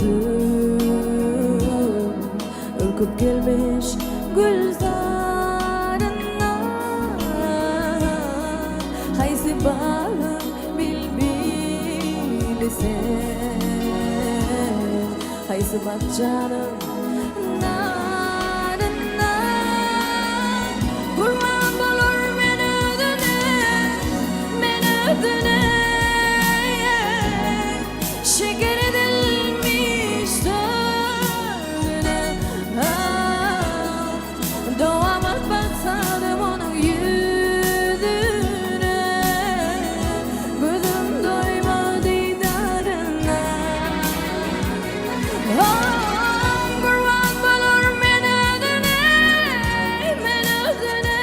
Gördüm Ürküp gelmiş gülzaryndan Haýsy bagyň bilbili sen Haýsy bakjanyň naryndan Gurban bolar men özüne, men özüne Şeker edilmiş sözüne Ah, dowamat baksadym onuň ýüzüne Gözüm doýmaz didaryna Ah, gurban bolar men özüne, men özüne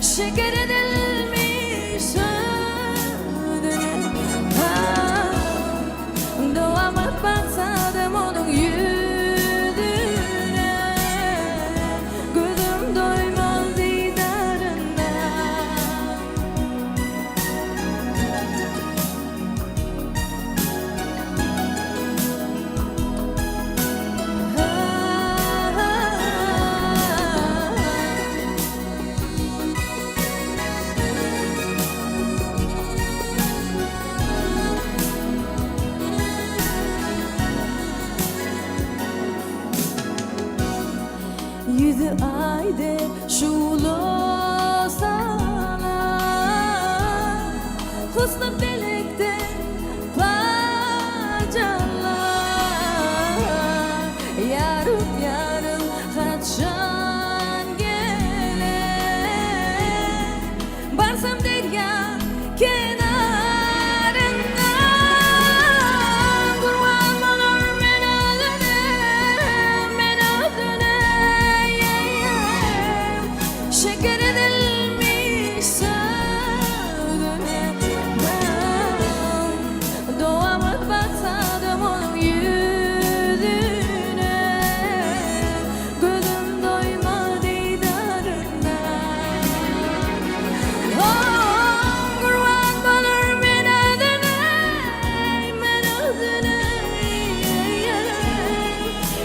Şeker edilmiş sözüne Dowamat baksadym onuň ýüzüne Gözüm doýmaz didaryna. Ýüzi aý dek şugla salan, Husny pelekden pajalan. Ýarym, ýarym haçan geler? Barsam derýa kenarynda Gurban bolar men özüne, men özüne Şeker edilmiş sözüne Dowamat baksadym onuň ýüzüne Gözüm doýmaz didaryna Gurban bolar men özüne, men özüne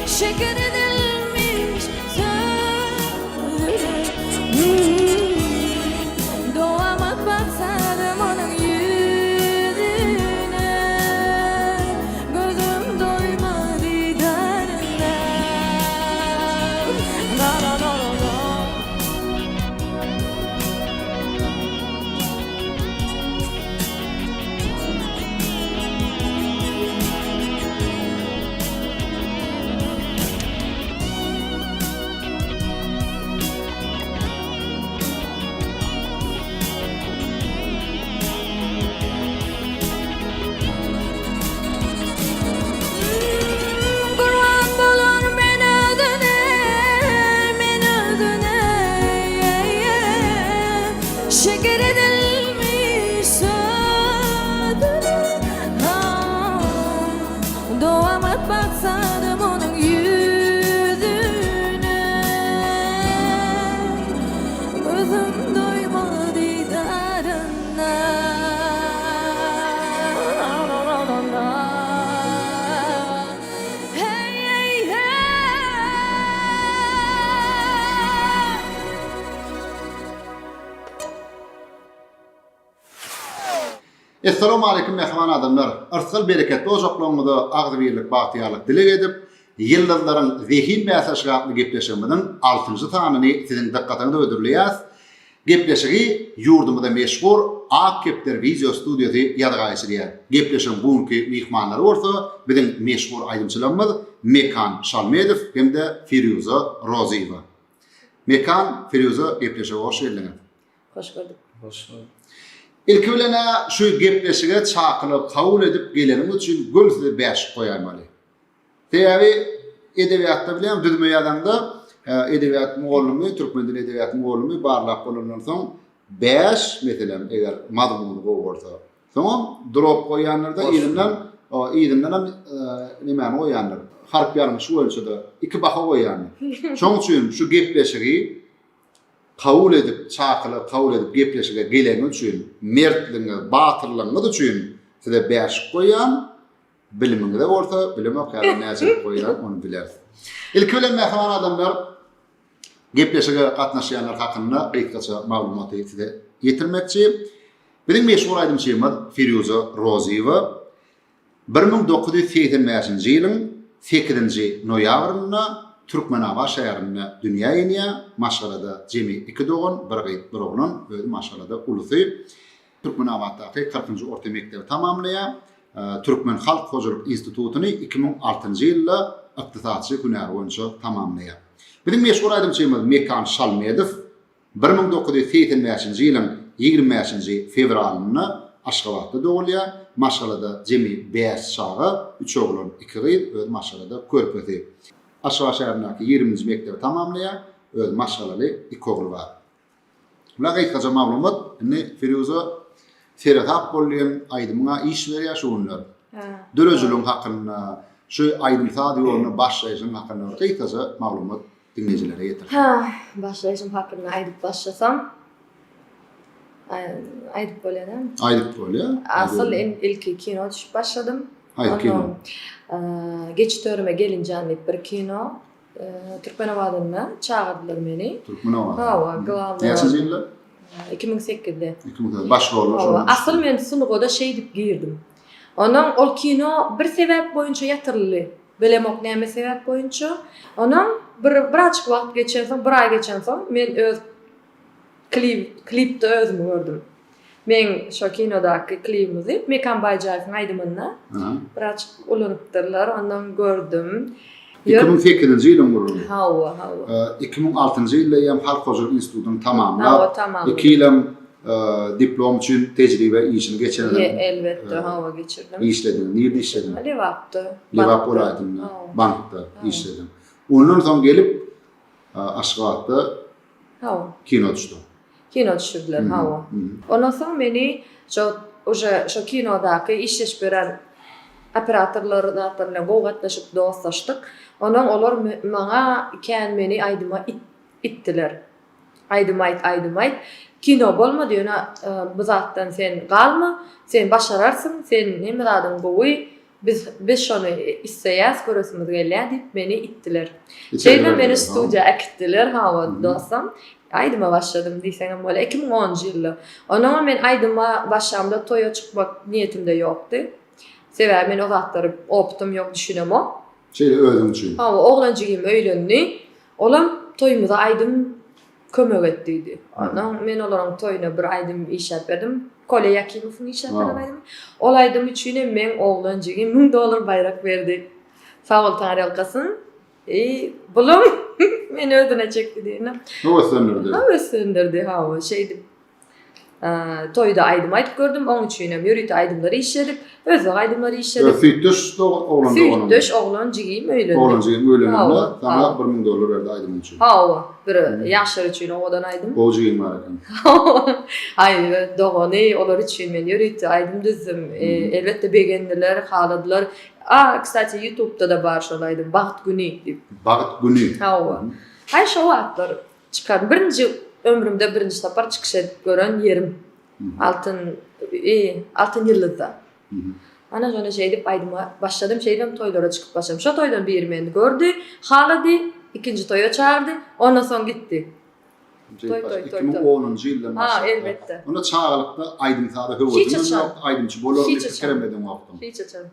Şeker edilmiş sözüne Dowamat baksadym onuň ýüzüne Gözüm doýmaz didaryna La la la la la. Gurban bolar men özüne, men özüne Şeker edilmiş sözüne Dowamat baksadym onuň ýüzüne Gözüm doýmaz didaryna. Essalawmaleýkim mähriban adamlar! Yrsgal bereketli ojaklaryňyza agzybirlik bagtyýarlyk dileg edip, Ýyldyzlaryň zehin bäsleşigi atly gepleşigimiziň altynjy sanyny siziň dykgatyňyza hödürleýäs. Gepleşigi ýurdumyzda meşhur Ak kepder wideo studiýasy ýazga geçirýär. Gepleşigiň bu günki myhmanlary bolsa biziň meşhur aýdymçylarymyz Mekan Şalmedow hem-de Firýuza Rozyýewa. Mekan, Firýuza gepleşige hoş geldiňiz. Hoş gördük. Hoş gördük. Ilki bilen-ä şu gepleşige çakylygy kabul edip geleniňiz üçin göni size bäşik goýaýmaly. Sebäbi edebiýatda bilýäň düzme ýazaňda edebiýat mugallymy, türkmen dili edebiýat mugallymy barlap bolandan soň 5 meselem eger mazmuny gowy bolsa. Soňam drop goýýanlarda yzyndan yzyndanam nemäni goýýanlar. Harp ýalňyşy boýunça-da 2 baha goýýanlar. Şoň üçin şu gepleşigi kabul edip, çakylygy kabul edip gepleşige geleniňiz üçin, mertligiňiz, batyrlygyňyz üçin size bäşik goýýan. Bilimiňize bolsa bilemok häzir näçelik goýýan ony bileris. Ilki bilen mähriban adamlar gepleşige gatnaşýanlar hakynda gysgaça maglumaty size ýetirmekçi. Biziň meşhur aýdymçymyz Firýuza Rozyýewa 1985-nji ýylyň sekizinji noýabrynda Türkmenabat şäherinde dünýä inýär. Maşgalada jemi iki dogan, bir gyz, bir oglan, özi maşgalada ulusy. Türkmenabatdaky kyrkynjy orta mekdebi tamamlaýar. Türkmen halk hojalyk institutyny 2006-njy ýylda ykdysatçy hünäri boýunça tamamlaýar. Biziň meşhur aýdymçymyz Mekan Şalmedow 1985-nji ýylyň 25-nji fewralynda Aşgabatda dogulýar. Maşgalada jemi bäş çaga, üç oglan, iki gyz, öz maşgalada körpesi. Aşgabat şäherindäki ýigriminji mekdebi tamamlaýar. Öz maşgalaly, iki ogly bar. Bula gysgaça maglumat, indi Firuza Seresap bol diýen aýdymyňa iş berýär şu günler. Dörejiligiň hakynda, şu aýdym-saz ýoluna başlaýşyň hakynda bir gysgaça maglumat diňleýjilere ýetirseň. Hä, başlaýşym hakynda aýdyp başlasam, aýdyp bolýar dämi? Aýdyp bolýar. Asyl ilki kino düşüp başladym. Haýsy kino? Geç törüme gelinjan diýip bir kino. Türkmenabadynda çagyrdylar meni. Türkmenabat. Hawa, glawny. Näçinji ýylda? 2008-de. 2008 baş rolda şonda. Hawa, asyl men sungata şeýdip girdim. Ondan ol kino bir sebäp boýunça ýatyryldy. Bilemok näme sebäp boýunça. Ondan bir birazjyk wagt geçensoň, bir aý geçensoň men öz klip klipde özümi gördüm. Meň şo kinodaky klibimizi Mekan Baýjaýewiň aýdymynda birazjyk ulanypdyrlar, ondan gördüm. 2008-nji ýylyň gürrüňi. Hawa, hawa. 2006-njy ýylda eýýäm Halk hojalyk institutyny tamamlap, Hawa, tamamladym. iki ýylam diplom üçin tejribe işini geçensiň. Elbetde, hawa, geçirdim. Işlediň. Nirde işlediň? Lebapda. Lebap welaýatynda, bankda işlediň. Ondan soň gelip Aşgabatda Hawa. Kino düşdi. Kino düşürdiler, hawa. Ondan soň meni şo uje şo kinodaky işleşip ýören operatorlar zatlar bilen gowy gatnaşyp dostlaşdyk. Ondan olar maňa kän meni aýdyma itdiler. Aýdym aýt, aýdym aýt. Kino bolmady ýöne bu zatdan sen galma, sen başararsyň, sen hemme zadyň gowy, Biz biz şony isleýäs, göresimiz gelýär diýip meni itdiler. Şeýdibem meni studiýa äkitdiler, hawa dostum. Aýdyma başladym diýseňem bolýar, 2010-njy ýylda. Onnoňam men aýdyma başlamda toýa çykmak niýetimde ýokdy. Sebäbi men o zatlary optym ýok, düşünemok. Şeýle özüň üçin. Hawa, oglan jigim öýlendi. Olam toýumyza aýdym kömek et diýdi. Ondan men olaryň toýuna bir aýdym işläp berdim. Kolýa Ýakimowyň işläp beren aýdymy. Ol aýdym üçin hem meň oglan jigim 1000 dollar baýrak berdi. Sag bol Taňryýalkasyn. Eý, bulam meni özüne çekdi diýen. Höweslendirdi. Höweslendirdi, hawa, şeýdip. Toýda aýdym aýdyp gördüm, oň üçin hem ýörite aýdymlar işledik, özbek aýdymlary işledik. Süýtdeş oglan doganyň? Süýtdeş oglan jigim öýlendi. Oglan jigim öýlenende saňa 1000 dollar berdi aýdymyň üçin. Hawa, bir ýaşlar üçin owadan aýdym. Gowy jigiň bar eken. Aý, dogany, olar üçin men ýörite aýdym düzdüm. Elbetde begendiler, haladylar. A, kstati, ýutubda-da bar şol aýdym, Bagt güni diýip. Bagt güni. Hawa. Aý, şo wagtlar Çykan birinji ömrümde birinji sapar çykyş edip gören ýerim. Altyn i Altyn ýyldyzda. Ana şonda şeýdip aýdyma başladym, şeýdibem toýlara çykyp başladym. Şo toýdan biri meni gördi, halady, ikinji toýa çagyrdy, ondan soň gitdi. Toý toý toý toý. 2010-njy ýyldan başlap. Ha, elbetde. Onda çagalykda aýdym-saza höwesiňem ýokdy, aýdymçy bolaryn diýip pikirem edeňokdyň. Hiç haçan.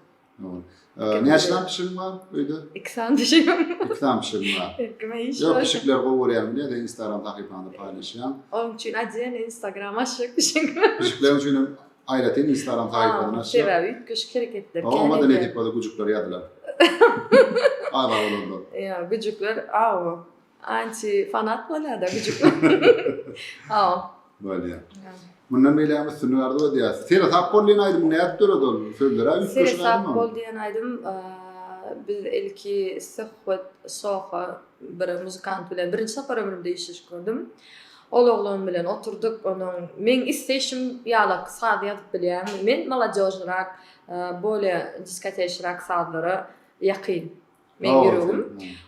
Näçe sany pişigiň bar öýde? Iki sany pişigim. Iki sany pişigiň bar. Erkime iş Ýok, pişikleri gowy görýän bilýän, sen Instagram sahypaňda paýlaşýaň. Onuň üçin отдельно Instagram açjak pişik. Pişikleriň üçin hem aýratyn Instagram sahypasyny açjak. Sebäbi üýtgeşik hereketler kän. Oňa-da nesip bolsa güjükler ýazylar. Agza bolarlar. Ýa, güjükler aw. Anti fanat bolýar-da güjükler. Aw. Bolýar. Mundan beýlägem üstünlik arzuw edýäris. Seresap bol diýen aýdymyň nädip döredi ol? Sözleri-ä üýtgeşik aýdym Seresap bol diýen aýdym biz ilki Söhbet Soha bir muzykant bilen birinji sapar ömrümde işleşip gördüm. Ol oglan bilen oturdyk, onuň meň isleýşim ýalak saz ýazyp bilýärmi? Men molodýožnyrak, bolýa diskoteçnyrak sazlara ýakyn. Meň ýüregim.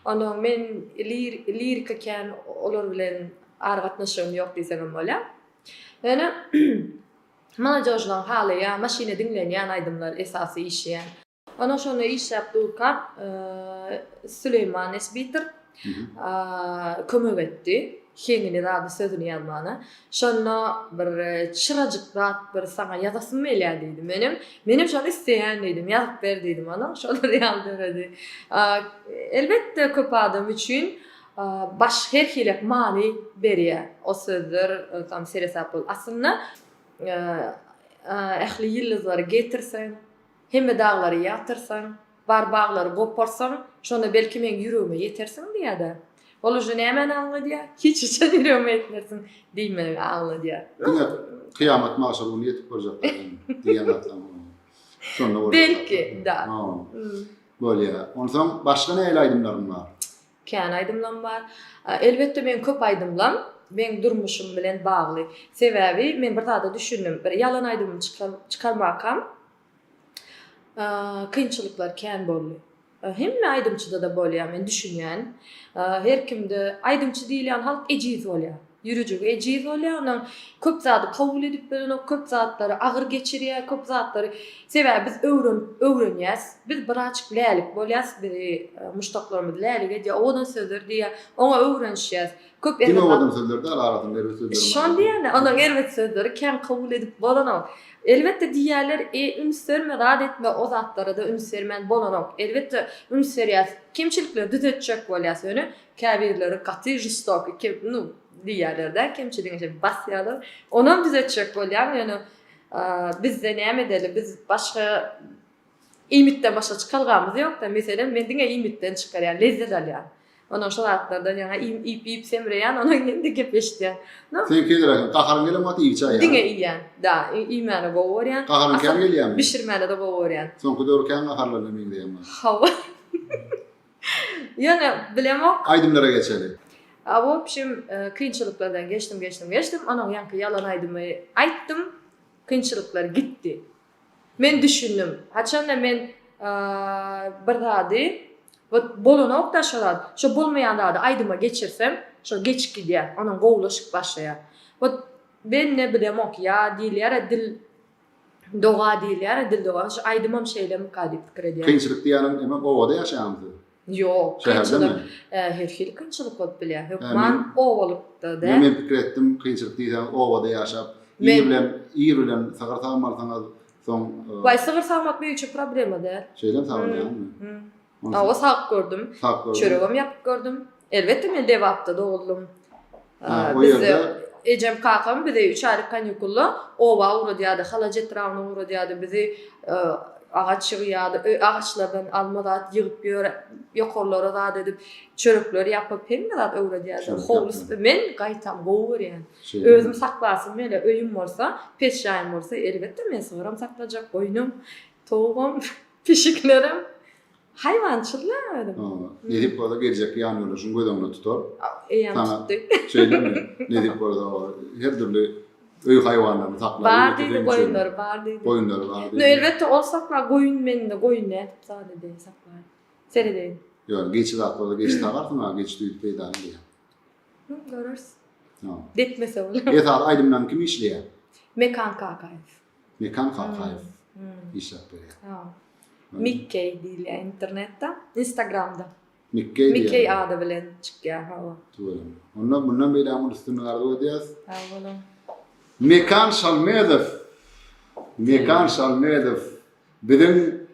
Onnoň men lirika kän olar bilen aragatnaşygym ýok diýsemem bolýar. Ýöne molodýožlaň halaýan, maşynda diňlenýän aýdymlar esasy işleýän. Ondan şonda işläp durkam Süleýman Esbitir kömek etdi. Heňini zady sözüni ýazmana. Şonda bir çyrajyk zat bir saňa ýazasym gelýär diýdi. Menem menem şony isleýän diýdim. Ýazyp ber diýdim. Ondan şolar ýaly döredi. Elbetde köp adam üçin baş her hili many berýär. O sözler tam seresap bol. Aslynda ähli ýyldyzlary getirseň, hemme daglary ýatyrsaň, bar baglary goparsaň, şonda belki meň ýüregime ýetersiň diýýär-de. Ol uje nämäni aňladýar? Hiç haçan ýüregime ýetmersiň diýmegi aňladýar. Diňe kyýamat magşar güni ýetip görjek diýen zatlaň. Şonda boljak. Belki, da. Bolýar. Onsoň başga nähili aýdymlaryň bar? Kän aýdymlam bar. Elbetde meň köp aýdymlam meň durmuşym bilen bagly. Sebäbi men bir zada düşündim. Bir ýalan aýdymymy çykarmakam kynçylyklar kän boldy. Hemme aýdymçyda-da bolýar men düşünýän. Her kimde aýdymçy diýilýän halk ejiz bolýar. Ýürejigi ejiz bolýar, ondan köp zady kabul edip bilenok, köp zatlary agyr geçirýär, köp zatlary sebäbi biz öwrenip öwrenýäs. Biz birazjyk lälik bolýas, bizi muşdaklarymyz lälik edýär, owadan sözler diýýär, oňa öwrenişýäs. Köp Diňe owadan sözler däl, arasynda erbet sözlerem bar. Şony diýýän-dä, onuň erbet sözleri kän kabul edip bolanok. Elbetde diýýärler, e, üns berme, zat etme, o zatlara-da üns bermän bolanok. Elbetde üns berýäs, kemçilikleri düzetjek bolýas, ýöne Käbirleri gaty žestoky kem nu diýýärler-dä kemçiligiňi şeýdip basýarlar. Onam düzetjek bolýaň ýöne bizde näme edeli biz başga iýmitden başga çykalgamyz ýok-da. Meselem men diňe iýmitden çykarýan lezzet alýan. Ondan şo zatlardan ýaňa iýip iýip semreýän ondan ýene-de gep eşidýän. Nu. Sen keýdiräsiň gaharyň gelen wagty iýip çaýýaň. Diňe iýýän. Da iýmäni gowy görýän. Gaharyň kän gelýärmi? Bişirmäni-de gowy görýän. Soňky döwür kän gaharlanyna meňzeýäň maňa. Hawa. Ýöne bilemok. Aýdymlara geçeli. A w opşim kynçylyklardan geçdim geçdim geçdim onuň ýaňky ýalan aýdymy aýtdym kynçylyklar gitdi. Men düşündim. Haçanda men bir zady wot bolanokda şo zat şo bolmaýan zady aýdyma geçirsem şo geçip gidýär onuň gowulaşyp başlaýar. Wot men ne bilemok ýa diýilýärä dil Doga diýilýär-ä dil doga. Şu aýdymam şeýlemika diýip pikir edýän. Kynçylyk diýýäniň neme obada ýaşaýaňmy siz? Ýok, kynçylyk her hili kynçylyk bolup bilýär. Hökman obalykda däl. Men pikir etdim, kynçylyk diýseňiz obada ýaşap, ir bilen ir bilen sygyr sagmalysyňyz, soň Waý sygyr sagmak meň üçin problema däl. Şeýlemi sagylýarmy? Hawa sagyp gördüm. Sagyp gördüm. Çöregem ýapyp gördüm. Elbetde men Lebapda doguldym. Ha, o ýerde ejem kakam bizi 3 aýlyk kanikulda oba ugradýardy, Halaç etrabyna ugradýardy. Bizi e, agaç ýygýardy, agaçlardan alma zat ýygyp ýör, ýokarlara zat edip, çörekler ýapyp, hemme zat öwredýärdi. Howlusy men gaýtam gowy görýän. Özüm saklasym gelýär. Öýüm bolsa, pes jaýym bolsa, elbetde men sygyram saklajak, goýnum, towugam. Pişiklerem haýwançyl-la özüm. Hawa. Nesip bolsa geljekki ýanýoldaşyň göz öňünde tutar. Eýýäm tutdy. Şeýlemi? Nesip bolsa her dürli öý haýwanlaryny saklar. Bar diýdi, goýunlary bar diýdi. Goýunlary bar diýdi. No elbetde ol saklar, goýun mende goýun nädip zat edeýin saklaýyn. Seredeýin. Ýok, geçi zat bolsa geçi sagarsyň-a, geçi düýp peýdaly diýýär. Göreris. Depmese bolar. Esasy aýdymlaryny kim işleýär? Mekan Kakaýew. Mekan Kakaýew işläp berýär. Mikkey diýilýär internetde, Instagramda. Mikkey diýýär. Mikkey ady bilen çykýar, hawa. Tüweleme. Onda mundan beýläk uly üstünlik arzuw edýäs. Sag boluň. Mekan Şalmedow Mekan Şalmedow biziň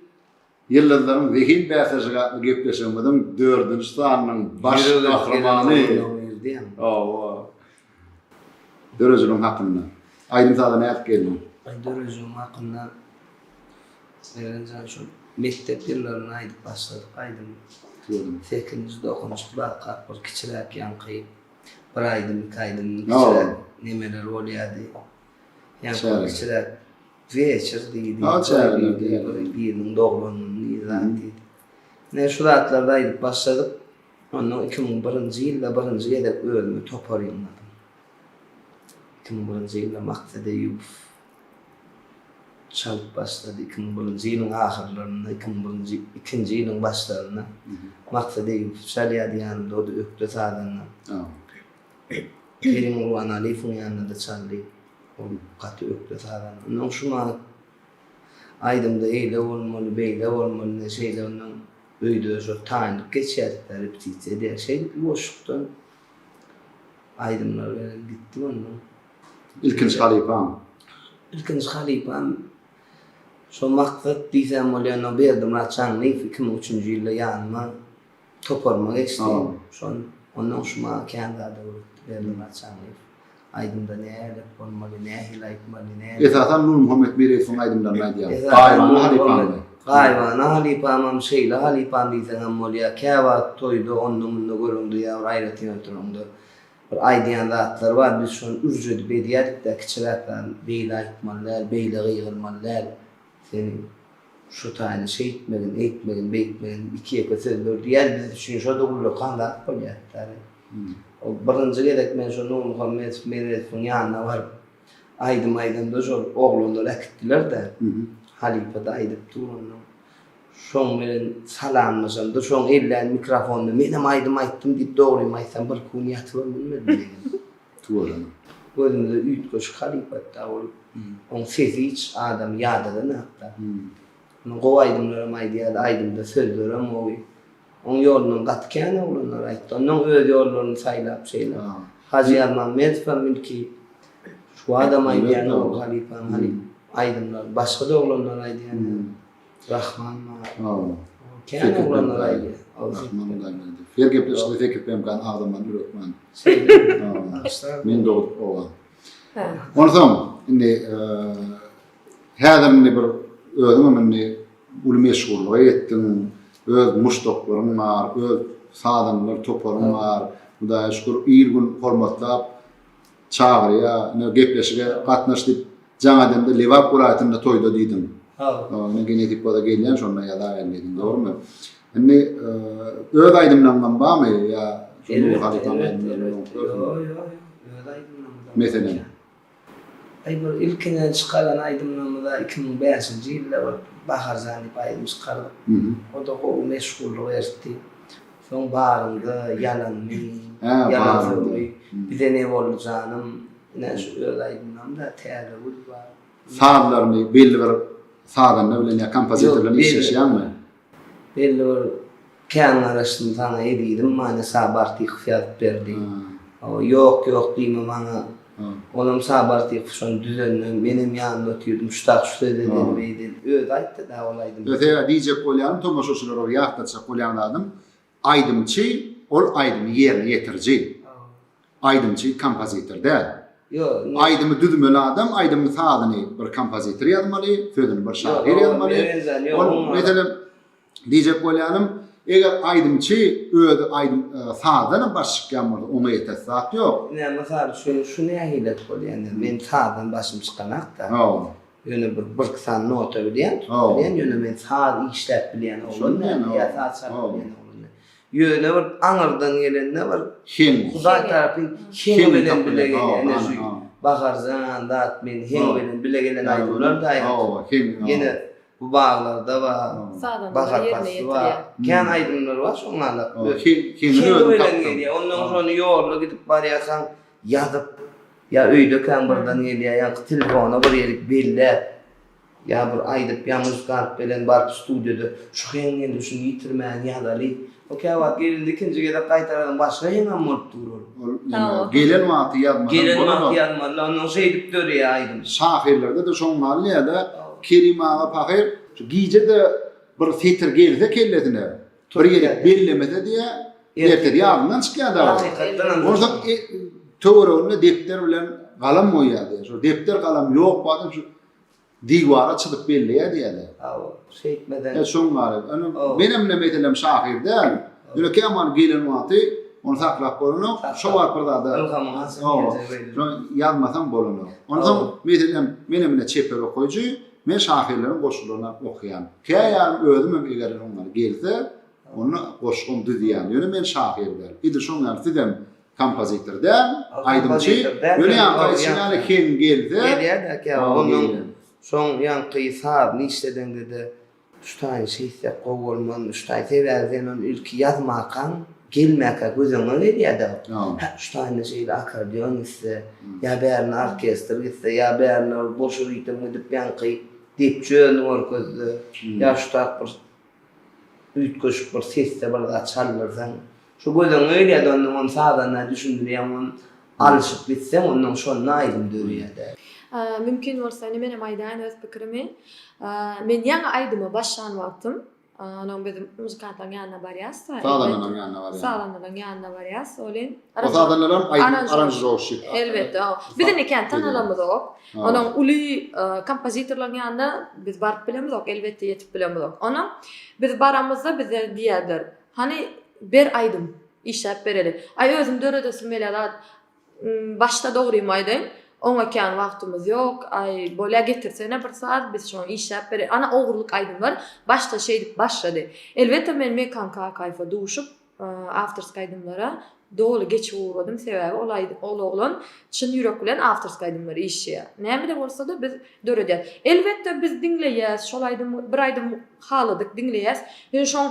Ýyldyzlaryň zehin bäsleşigi atly gepleşigimiziň dördünji sanynyň baş gahrymany. Hawa. Dörejiligiň hakynda. Aýdym-saza nädip geldiň? Dörejiligiň hakynda Mergen jan şol mekdep ýyllarynda aýdyp başladyk aýdym. Sekizinji, dokuzynjy klaskak bir kiçiräk ýaňky bir aýdym, iki aýdym kiçiräk nemeler bolýardy. Ýaňky kiçiräk Weçer diýdi, toý diýdi, bir biriniň doglan güni diýdi, zat diýdi. Ine, şu zatlary aýdyp başladyk. Ondan 2001-nji ýylda birinji gezek özüme topar ýygnadym. 2001-nji ýylda Maksat Eýýubow çalyp başlady. 2001-nji ýylyň ahyrlarynda, 2001-nji, ikinji ýylyň başlarynda Maksat Eýýubow çalýardy ýanymda, o-da ökde sazanda. Kerim Gurbanalyýewiň ýanynda-da çaldy. Ol gaty ökde sazanda. Ondan şu maňa. Aýdymda eýle bolmaly, beýle bolmaly, ine şeýle ondan öýde şol taýynlyk geçýärdik-dä, repetisiýa edýär. Şeýdip ýuwaşlykdan aýdymlar bilen gitdik ondan. Ilkinji halypaň? Ilkinji halypam şo Maksat diýsem bolýar, ondan Berdimyrat Çaňlyýew 2003-nji ýylda ýanyma toparyma geçdi. Şon ondan şu maňa kän zat öwretdi Berdimyrat Çaňlyýew. Aýdymda nähili bolmaly, nähili aýtmaly, nähili. Esasan Nurmuhammet Meredowyň aýdymlaryny aýdýar. Gaýybana halypamdy. Gaýybana halypamam, şeýle halypam diýseňem bolýar. Käwagt toýda onda-munda göreňde ýa bir aýratyn oturanyňda bir aýdýan zatlary bar, biz şony ürç edip edýärdik-dä, kiçiräk zat, beýle aýtmaly däl, beýle gygyrmaly däl. Sen şu taýyny şeýtmegin, eýtmegin, beýtmegin iki-ýeke sözler diýýär, biz üçin şo-da ullakan zat bolýar-da. Ol birinji gezek men şo Nurmuhammedow Meredowyň ýanyna baryp, aýdym aýdamda şol oglanlar äkitdiler-de, halypa-da aýdyp dur onnoň. Şoň bilen salamlaşamda, şoň ellän mikrofonda menem aýdym aýtdym diýip dogrymy aýtsam birki gün ýatybam bilmedim menem. Tüweleme. Gözümize üýtgeşik halypa-da ol. Oň sesi hiç adamy ýadadanakda. Onuň gowy aýdymlaram aýdýardy, aýdymda sözlerem gowy. Oň ýolundan gaty kän oglanlar aýtdy. Onnoň öz ýollaryny saýlap şeýle. Hajy Ýazmämmedow hem ilki şu adam aýdýan ol halypaň halyp aýdymlaryny başga-da oglanlar aýdýan. Rahman bar. Kän oglanlar aýdýar. Rahman Hudaýberdi. Her gepleşikde Sekip BMK-ny agzaman ürökmän. Men dogduk oba. Onsoň indi häzir indi bir özüňem indi uly meşhurlyga ýetdiň. Öz muşdaklaryň bar, öz sazandalar toparyň bar. Hudaýa şükür il-gün hormatlap çagyrýar. Ine gepleşige gatnaş diýip jaň edemde Lebap welaýatynda toýda diýdiň. Hawa. Ine nesip bolsa gelýän şonda ýazaýyn diýdiň, dogrymy? Indi öz aýdymlaryňam barmy ýa şu Nury halypaň aýdymlaryny Ýok, ýok, öz aýdymlarymyzam. Meselem? Aý bir ilkinen çykaran aýdymlarymyza 2005-nji ýylda bir Baharjan diýip aýdym çykardyk. O-da gowy meşhurlyk eritdi. Soň Baryňda, Ýalanmy, Ýalan sözmi, Bize ne boldy janym, ine şu öz aýdymlarym-da Täze gül bar. Sazlaryny belli bir sazanda bilen ýa kompozitor bilen işleşýäňmi? Belli bir Kän garaşdym saňa ezizim many Saba Artykow ýazyp berdi. Hawa ýok ýok diýme maňa. Onam Saba Artykow şony düzende menem ýanynda otyrdym şu tak şu söz edeli beýdeli. Özi aýtdy da ol aýdymy. Sebäbi diýjek bolýanym tomaşaçylara bir ýatlatjak bolýan zadym aýdymçy ol aýdymy ýerine ýetiriji. Aýdymçy kompozitor däl. Ýok. Aýdymy düzmeli adam aýdymyň sazyny bir kompozitor ýazmaly, sözüni bir şahyr ýazmaly. Ol meselem Diýjek bolýanym, eger aýdymçy özi aýdym sazdanam baş çykýan bolsa, oňa ýetesi zat ýok. Ine, mysal üçin, şu nähili bolýar indi, men sazdan başym çykanakda. Hawa. Ýöne bir birki sany nota bilýän, tutup bilýän, ýöne men saz işläp bilýän oglan däl, ýa saz çalyp bilýän oglan däl. Ýöne bir aňyrdan gelende bir Heň. Hudaý tarapyn heň bilen bile gelýär. Ine şu Baharjan zat men heň bilen bile gelen aýdymlar-da aýratyn. Ýene Bu baglarda bar, bahar pasly bar. Kän aýdymlar bar şoň ýaly. Heňi bilen gelýär. Ondan şony ýolda gidip barýarkaň ýazyp, ýa öýdekäň birden gelýär, ýaňky telefona bir ýerik belläp, ýa bir aýdyp, ýa muzykant bilen baryp studiýada şu heň geldi, şuny ýitirmän ýazaly. O käwagt gelende ikinji gezek gaýtaradyň başga heňem bolup dur ol. Ol ýene gelen wagty ýazmasaň Gelen wagty ýazmaly, ondan şeýdip döreýär aýdym. Şahyrlarda-da şoň ýaly-da Kerim aga pahyr şu gije-de bir setir gelse kellesine, bir gezek bellemese diýýär, ertir ýadyndan çykýar dagy. Hakykatdanam. Onsoň töwereginde depder bilen galam goýýar diýýär. Şol depder galam ýok wagty şu Diwara çyzyp belleýär diýýärler. Hawa, şeýtmeden. E şoň ýaly. Ony menem ine meselem şahyr däl. Ýöne kämahal gelen wagty ony saklap bolanok. Şo wagt bir zada Ylhamyň haçan geljegi belli. Şony ýazmasaň bolanok. Onsoň meselem menem ine çeper okaýjy, men şahyrlaryň goşgularyny okaýan. Käýarym özümem eger oň ýaly gelse, onda goşgam düzýän. Ýöne men şahyr däl. Edil şoň ýaly sizem Kompozitor däl, aýdymçy. Ýöne ýaňky aýdyşyň ýaly heň gelse. Gelýär-dä käwagt. Onnoň şoň ýaňky sazyny işledeňde-de şu taýyny şeýtsek gowy bolmazmy, şu taýy sebäbi sen ony ilki ýazmakaň, gelmäkä göz öňüňe gelýär-dä. Hä, şu taýynda şeýle akkordeon gitse, ýa bärine orkestr gitse, ýa bärine bir boş ritm gidip ýaňky. Depçi özüni görkezdi. Ýa şu tap bir üýtgeşik bir sesde bir zat çaldyrsaň, şu göz öňüňe gelýär-de onnoň ony sazanda düşündirýäň, ony alyşyp gitseň onnoň şonda aýdym döreýär-dä. Mümkin bolsa indi menem aýdaýyn öz pikirimi. Men ýaňy aýdyma başlan wagtym Onuň biz muzykantlaryň ýanyna barýas-da. Sazandalaryň ýanyna barýaň. Sazandalaryň ýanyna barýas, welin. O sazandalaram aýdym aranžirowşik. Elbetde. Biz indi kän tanalamyzok. Onuň uly kompozitorlaryň ýanyna biz baryp bilemizok, elbetde ýetip bilemizok. Onuň biz baramyzda bize diýerler, hany ber aýdym, işläp bereli. Aý özüm döredesim gelýär zat. Başda dogrymy aýdaýyn, oňa kän wagtymyz ýok, aý bolýa getirsene bir saz, biz şoňa işläp bereýin. Ana ogurlyk aýdymlar başda şeýdip başlady. Elbetde men Mekan Kakaýewe duşup, awtorskiý aýdymlara doly geçip ugradym, sebäbi ol aýdym ol oglan çyn ýürek bilen awtorskiý aýdymlary işleýär. Näme-de bolsa-da biz döredýäs. Elbetde biz diňleýäs, şol aýdym bir aýdym haladyk diňleýäs. Ýöne şoň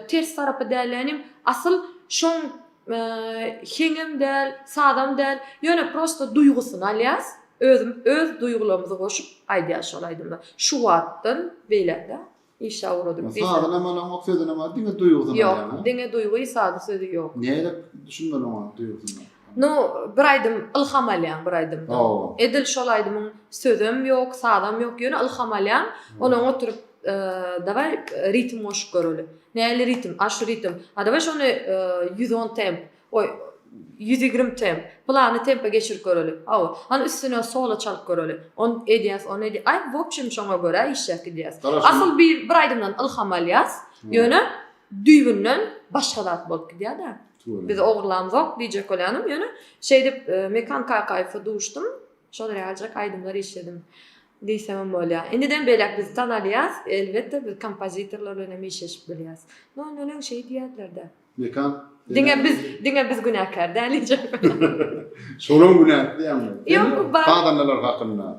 ters tarapy däl ýanim asyl şoň Heňem däl, sazam däl, ýöne prosto duýgusyny alýas, özüm öz duýgularymyzy goşup aýdýas şol aýdymda. Şu wagtdan beýläk-de işe ugradyk diýsem. Sazynam alaňok, sözünem al, diňe duýgusyny alýaň. Ýok, diňe duýgy, sazy sözi ýok. Nädip düşünmeli oňa duýgusyna? Nu, bir aýdym ylham alýaň bir aýdymdan. Edil şol aýdymyň sözem ýok, sazam ýok, ýöne ylham alýaň, onuň oturyp Dawaý ritm goşup göreli. Näli ritm? A şu ritm. A dawaý şony 110 temp. Oý 120 temp. Pylany tempe geçirip göreli. Hawa. Hany üstüne solo çalyp göreli. Ony edýäs, ony edýäs. Aý w obşem şoňa görä işläp gidýäs. Asyl bir bir aýdymdan ylham alýas. Ýöne düýbünden başga zat bolup gidýär-de. Biz ogurlamzok diýjek bolýanym. Ýöne şeýdip Mekan Kakaýewe duşdum. Şol ýaljak aýdymlar işledim diýsemem bolýar. Indiden beýläk bizi tanalýas, elbetde biz kompozitorlar bilen hem işleşip bilýäs. No ondan öň şeý diýerdiler-dä. Mekan, Diňe biz, diňe biz günäkär däl diýjek. Şolaň günäsi diýýäňmi? Ýok, bar. Sazandalar hakynda.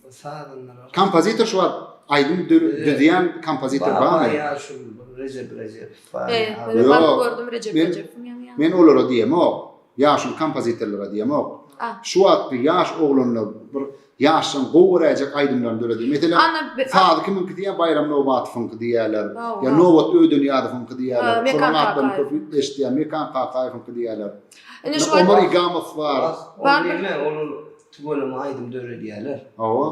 Sazandalar. Kompozitor şu wagt aýdym düzýän kompozitor barmy? Bar, ýa şu Rejep Rejepow bar. Ýok, baryp gördüm Rejep Rejepowyň ýaňy. Men olara diýemok. Ýaşuly kompozitorlara diýemok. Şu wagtky ýaş oglanlar bir ýaşlaryň gowy göräýjek aýdymlaryny döredýär. Meselem, sazy kimiňki diýýär, Baýram Nobatowyňky diýýärler. Ýa Nobat Ödenýazowyňky diýýärler. Şolaryň atlaryny köp eşidýän. Mekan Kakaýewiňki diýýärler. Omar Igamow bar. Ol näme, olar tüweleme aýdym döredýärler. Hawa.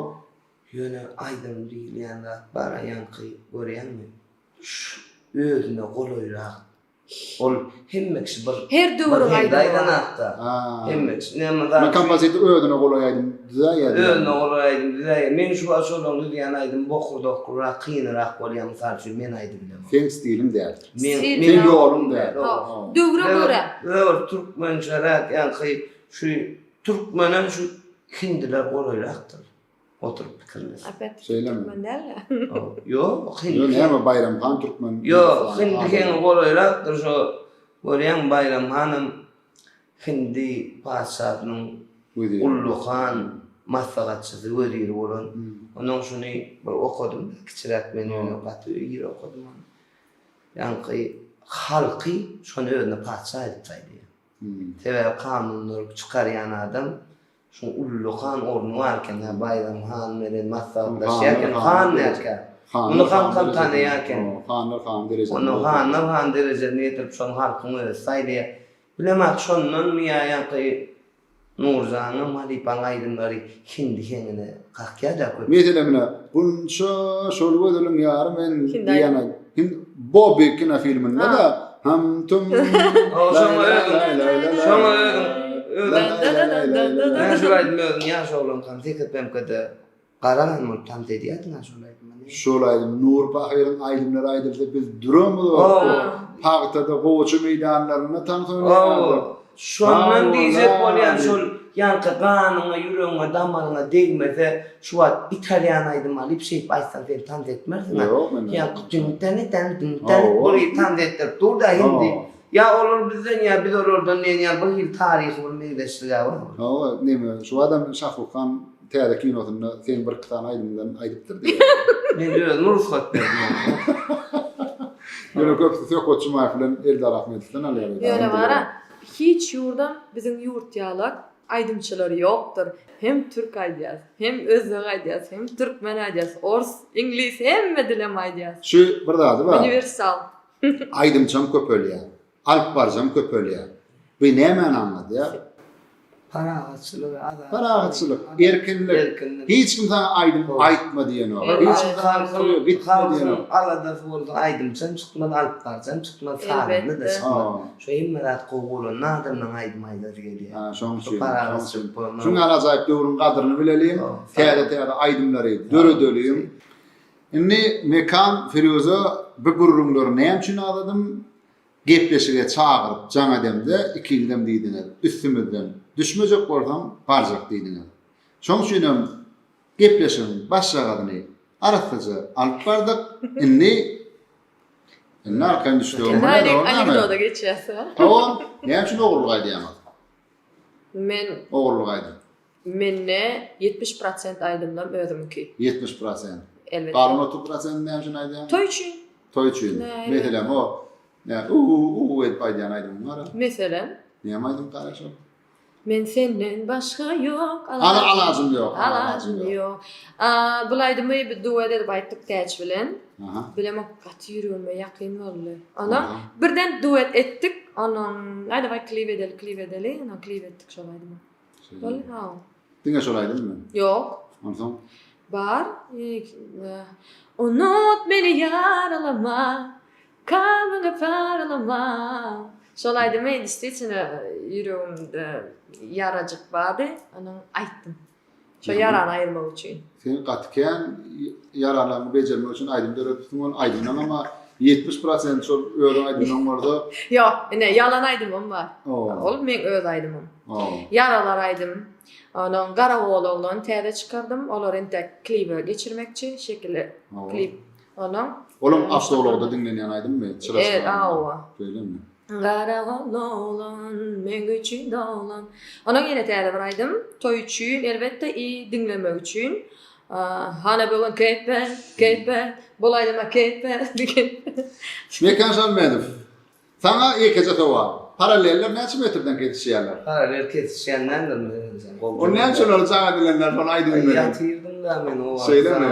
Ýöne aýdym diýilýän zat bar-a, ýaňky görýäňmi? Şu özüne golaýrak Ol hemme kişi bir Her döwrüň aýdymy bar. Aýdanakda. Hemme kişi. Näme zat? Men kompozitor özüne golaý aýdym düzäýýär. Özüne golaý aýdym düzäýýär. Men şu wagt şolaryň düzýän aýdymy bokurdaklyrak, kynyrak bolýar. Mysal üçin men aýdyp bilemok. Seň stiliň däl. Men Seň ýoluň däl. Döwre görä. Döwür türkmençeräk ýaňky şu türkmenem şu hindiler golaýrakdyr. Oturyp pikirles. Opet Şeýlemi? türkmen däl-de. Ýok, hindi. Ýok, näme Baýram han türkmen. Ýok, hindi heňi golaýrakdyr şo. Görýäňmi Baýram hanam hindi patyşasynyň ullakan maslahatçysy, weziri bolan. Onnoň şuny bir okadym kiçiräk men ýöne gaty ir okadym ony. Ýaňky halky şony özüne patyşa edip saýlaýar. Sebäbi kanunlary çykarýan adam Şuň ullakan orny bar eken, hä, Baýram han bilen maslahatlaşýar eken, han dälkä. Muny halkam tanaýar eken. Hanlar han derejesine. Ony hanlar han derejesine ýetirip, şony halkyň özi saýlaýar. Bilemok, şondanmy ýa ýaňky Nurjanyň halypaň aýdymlary hindi heňine kakýar-da köp. Meselem, ine, Gunça şol gözeliň ýary men diýýän Hind Bobby kinofilminde-de Hum tum Şoňa özüň şoňa özüň özüň şol aýdymy özüň ýaş oglankam sekiz pemkede garagan bolup tans edýärdiň-ä şol aýdyma. Şol aýdym Nury pahyryň aýdymlary aýdylsa biz duramyzok. Pagtada gowaça meýdanlarynda tans oýnaýardyk. Şondan diýjek bolýan şol ýaňky ganyňa ýüregiňe damaryňa degmese şu wagt italýan aýdym alyp şeýdip aýtsaň sen tans etmersiňä ýaňky dün-däni dän dün-däni bir hili tans etdirip dur-da hindi ýa olar bizden ýa biz olardan diýen ýaly bir hili taryhy bir meňzeşlig-ä bar. Hawa neme şu adam Şahruh han täze kinosynda seň bir iki sany aýdymyňdan aýdypdyr diýýär. Men özüm rugsat berdim oňa. Ýöne köpüsi Söhbet Jumaýew bilen Eldar Ahmedowdan alýar. Ýöne bara hiç ýurdam biziň ýurt ýalak. aýdymçylar ýokdur. Hem türk aýdýas, hem özbek aýdýas, hem türkmen aýdýas, ors, iňlis hemme dilem aýdýas. Şu bir zady bar. Uniwersal. Aýdymçam köpelýär. Alyp baryjam köpelýär. Bu nämäni aňladýar? Parahatçylyk, azatlyk. Parahatçylyk, erkinlik. Erkinlik. Hiç kim saňa aýdym aýtma diýenok. Hiç kim saňa toýa gitme diýenok. Halkyň aladasy bolsa aýdymçam çykmaz, alyp baryjam çykmaz, sazanda-da çykmaz. Şo hemme zat gowy bolanda adamlaň aýdym aýdasy gelýär. Ha, şoň Şo üçin. parahatçylyk bolanda. Şuň ýaly ajaýyp döwrüň gadryny bileliň, täze-täze aýdymlary döredeliň. Indi Mekan Firuza bu gürrüňleri näme üçin agzadym? Gepleşige çagyryp jaň edemde ikiňizem diýdiňiz, üstümizden düşmejek bolsaň barjak diýdiňiz. Şoň üçinem gepleşigiň başjagazyny arassaja alyp bardyk. Indi indi arkaýyn düşsek bolýar, dogry dälmi? Anekdoda geçýäs. Hawa, näme üçin ogurlyk aýdýaňyz? Men Ogurlyk aýdym. Mende 70 prosent aýdymlam özümiňki. 70 prosent. Elbetde. Galan 30 prosentini näme üçin aýdýaň? Toý üçin. Toý üçin. Meselem o nä u u edip aýdýan aýdymyň bar. Meselem? Näme aýdym gara şol? Men senden başga ýok alajym. Alajym ýok. Alajym ýok. Bul aýdymy biz duet edip aýtdyk Täç bilen. Aha. Bilemok gaty ýüregime ýakyn boldy. Ondan birden duet etdik. Ondan aý daway klip edeli klip edeli. Ondan klip etdik şol aýdymy. Boldy ha. Diňe şol aýdymmy? Ýok. Onsoň? Bar. Unut meni ýaralama, kalbyňy paralama. Şol aýdymy destvitno ýüregimde ýarajyk bardy. Ondan aýtdym. Şo ýarany aýyrmak üçin. Sen gaty kän ýaralaryňy bejermek üçin aýdym döredipsiň ol aýdymlaň ama 70 prosent şol özüň aýdymlaň bolsa. Ýok, ine ýalan aýdymym bar. Ol meň öz aýdymym. Ýaralar aýdym. Onuň Garagol oglan täze çykardym. Olary entek klibe geçirmekçi, şekili klip. Onuň. Olam awtoulagda diňlenýän aýdymmy? Çyra çyra. Hawa. Şeýlemi? Garagol oglan, meň üçin doglan. Onuň ýene täze bir aýdym. Toý üçin elbetde i diňlemek üçin. Hana bu gün keýp ber, keýp ber. Bul aýdyma keýp ber, keýp ber. Mekan Şalmedow. Saňa ýekeje sowal. Paralleller näçe metrden kesişýärler? Parallel kesişýän däldir meňemçe. Ol näme üçin ol jaň edilenler şony aýdybilmediň? Ýatyrdym-da men o wagt. Şeýlemi?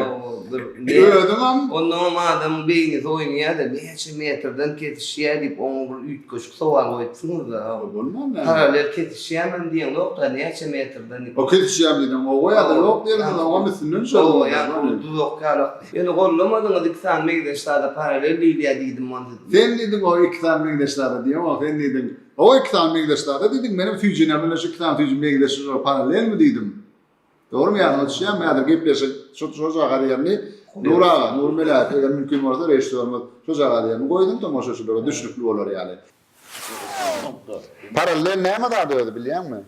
Özüňem. Onnoňam adamyň beýnisi oýnaýar-da, näçe metrden kesişýär diýip oňa bir üýtgeşik sowal goýupsyňyz-da. Bolman näme? Parallel kesişýärmem diýeňzok-da, näçe metrden diýip. O kesişýärmi diýdiň, owa ýa-da ýok diýersiňiz, oňam üstünden düşer. Owa, ýa-da duzak ýalak. Ýöne gollamadyňyz iki sany meňzeş zada parallel diýilýär diýdim onda. Sen diýdiň o iki sany meňzeş zada diýemok sen diýdiň o iki sany meňzeş zada diýdiň menem süýjinem bilen şu iki sany süýji meňzeş şular parallelmi diýdim. Dogrymy ýadyňa düşýärmi häzir gepleşik şu şojagaz ýerini Nur aga Nur Meläýew eger mümkin bolsa režissýorymyz şojagaz ýerini goýsun tomaşaçylara düşnükli bolar ýaly. Parallel näme zat özi bilýäňmi?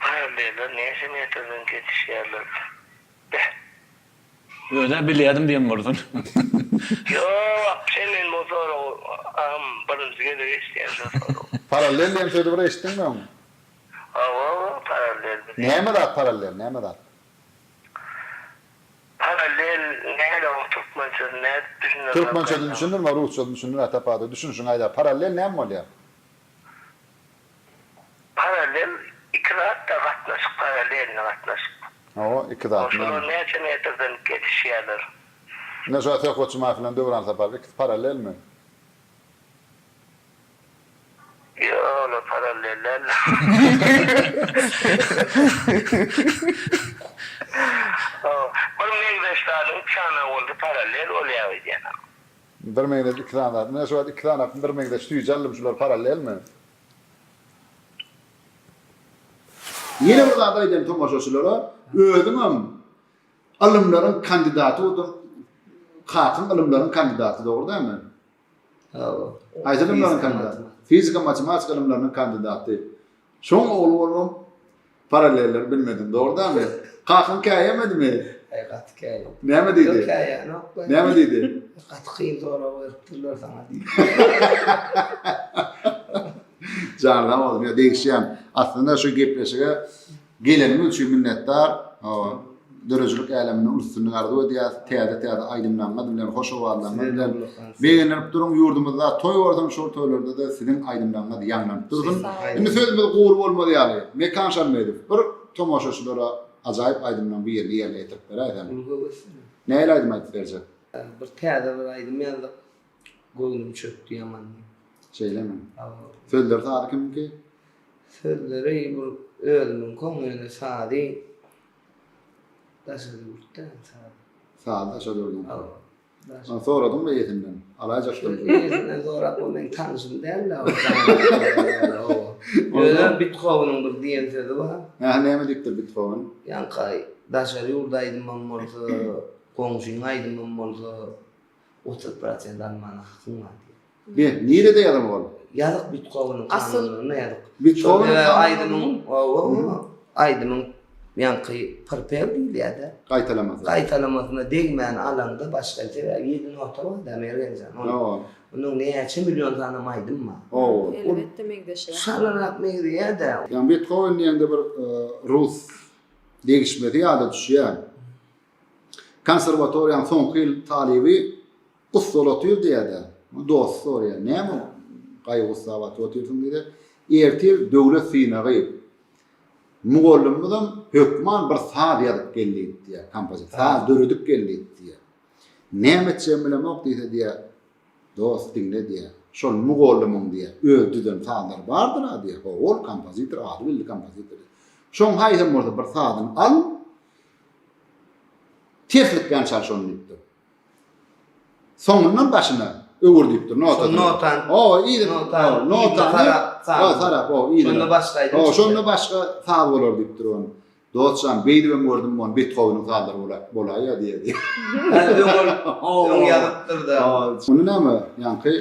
Paralleller näçe metrden kesişýärler? Beh. Özä bilýädim diýen bolsun. Ýok, wapşe men bu soragy agam birinji gezek eşidýän şo soragy. Parallel diýen sözi bir eşitdiňmi öň? Hawa, hawa, parallel bilýän. Näme zat parallel, näme zat? Parallel näle oň türkmençesini nädip düşündirmek Türkmençesini düşündirme, rusçasyny düşündir Ata Düşünişiňi aýda. Parallel näme bolýar? Parallel iki zat-da gatnaşyk parallelny gatnaşyk. Hawa, iki zat. Şolar näçe metrden kesişýärler? Ine şu Söhbet Jumaýew bilen Döwran Saparow ikisi parallelmi? Ýok, olar parallel däl. Bir meňzeş zadyň iki sany bolsa parallel bolýar öýdýän. Bir meňzeş iki sany zat. Mine şu wagt iki sany bir meňzeş süýji aldym şular parallelmi? Ýene bir zat aýdaýyn tomaşaçylara, özüňem ylymlaryň kandidaty bolduň, kakyň ylymlaryň kandidaty dogry dälmi? Hawa. Haýsy ylymlaryň kandidaty? Fizika, matematika ylymlarynyň kandidaty. Şoň ogly bolubam parallelleri bilmediň, dogry dälmi? Kakaň käýemedimi? Aý gaty käýedi. Näme diýdi? Ýok käýänok. Näme diýdi? Gaty kyn sorag beripdirler saňa diýdi. Jany sag bolsun, ýa degişýän. Aslynda şu gepleşige geleniňiz üçin minnetdar. Hawa. döredijilik äleminde uly üstünlik arzuw edýäs. Täze-täze aýdymlaryňyz bilen, hoş owazlaryňyz bilen begendirip duruň. Ýurdumyzda toý bolsun, şol toýlarda-da siziň aýdymlaryňyz ýaňlanyp dursun. Indi sözümiz gury bolmaz ýaly, Mekan Şammedow, bir tomaşaçylara ajaýyp aýdymlaryň birini ýerine ýetirip beräýseň. Uly höwes bilen. Nähili aýdym aýdyp berjek? Bir täze bir aýdym ýazdyk. Göwnüm çökdi ýaman diýip. Şeýlemi? Sözleri sazy kimiňki? Sözleri bir özümiňki ýöne sazy daşary ýurtda sazy. Sazy daşary ýurduňky. Hawa. Ony soradyňmy eýesinden? Alaýjakdym. Eýesinden sorap ol meň tanşym däl-de. Ýöne Bithoweniň bir diýen sözi bar. Hä, näme diýipdir Bithowen? Ýaňky daşary ýurt aýdymam bolsa, goňşyň aýdymam bolsa, 30 prosent almana hakyň bar diýýär. Be, nirede ýazyl ol? Ýazyk Bitgowanyň kanunlarynda ýazyk. Bitgowanyň aýdymyň, hawa, aýdymyň ýaňky prpew diýilýär-de. Gaýtalamasy. Gaýtalamasyna degmän alaňda başga sebäbi ýedi nota bar-da Mergenjan. Hawa. Onuň näçe million sanam aýdym bar. Hawa. Elbetde meňzeşýär. Şalarak meňzeýär-de. Ýa Bethowen diýende bir rus degişmesi ýada düşýär. Konserwatoriýanyň soňky ýyl talyby gussaly otyr diýýär-de. Dosty soraýar, näme gaýgy-gussa batyp otyrsyň diýse, ertir döwlet synagy. Mugallymymyzam hökman bir saz ýazyp gel diýdi diýýär, kompozitor. Saz döredip gel diýdi diýýär. Näme etjegimi bilemok diýse diýýär, dost diňle diýýär, şol mugallymyň diýýär, öz düzen sazlary bardyr-a diýýär. Hawa, ol kompozitor, ady belli kompozitor diýýär. Şoň haýsam bolsa bir sazyny al, Terslikden çal şony diýipdir. Soňundan başyna öwür diýipdir notasyny. Şol notany. O, yzy. Notany. Notany. Sarap, sarap. Sarap, o, yzyna. Şonda başga aýdym. O, şonda başga saz bolar diýipdir ony. Dostjan, beýdibem gördüm ony Bethoweniň sazlary bolar, bolaýýa diýýär. Öň ol, öň ýazypdyr-da. Onda näme, ýaňky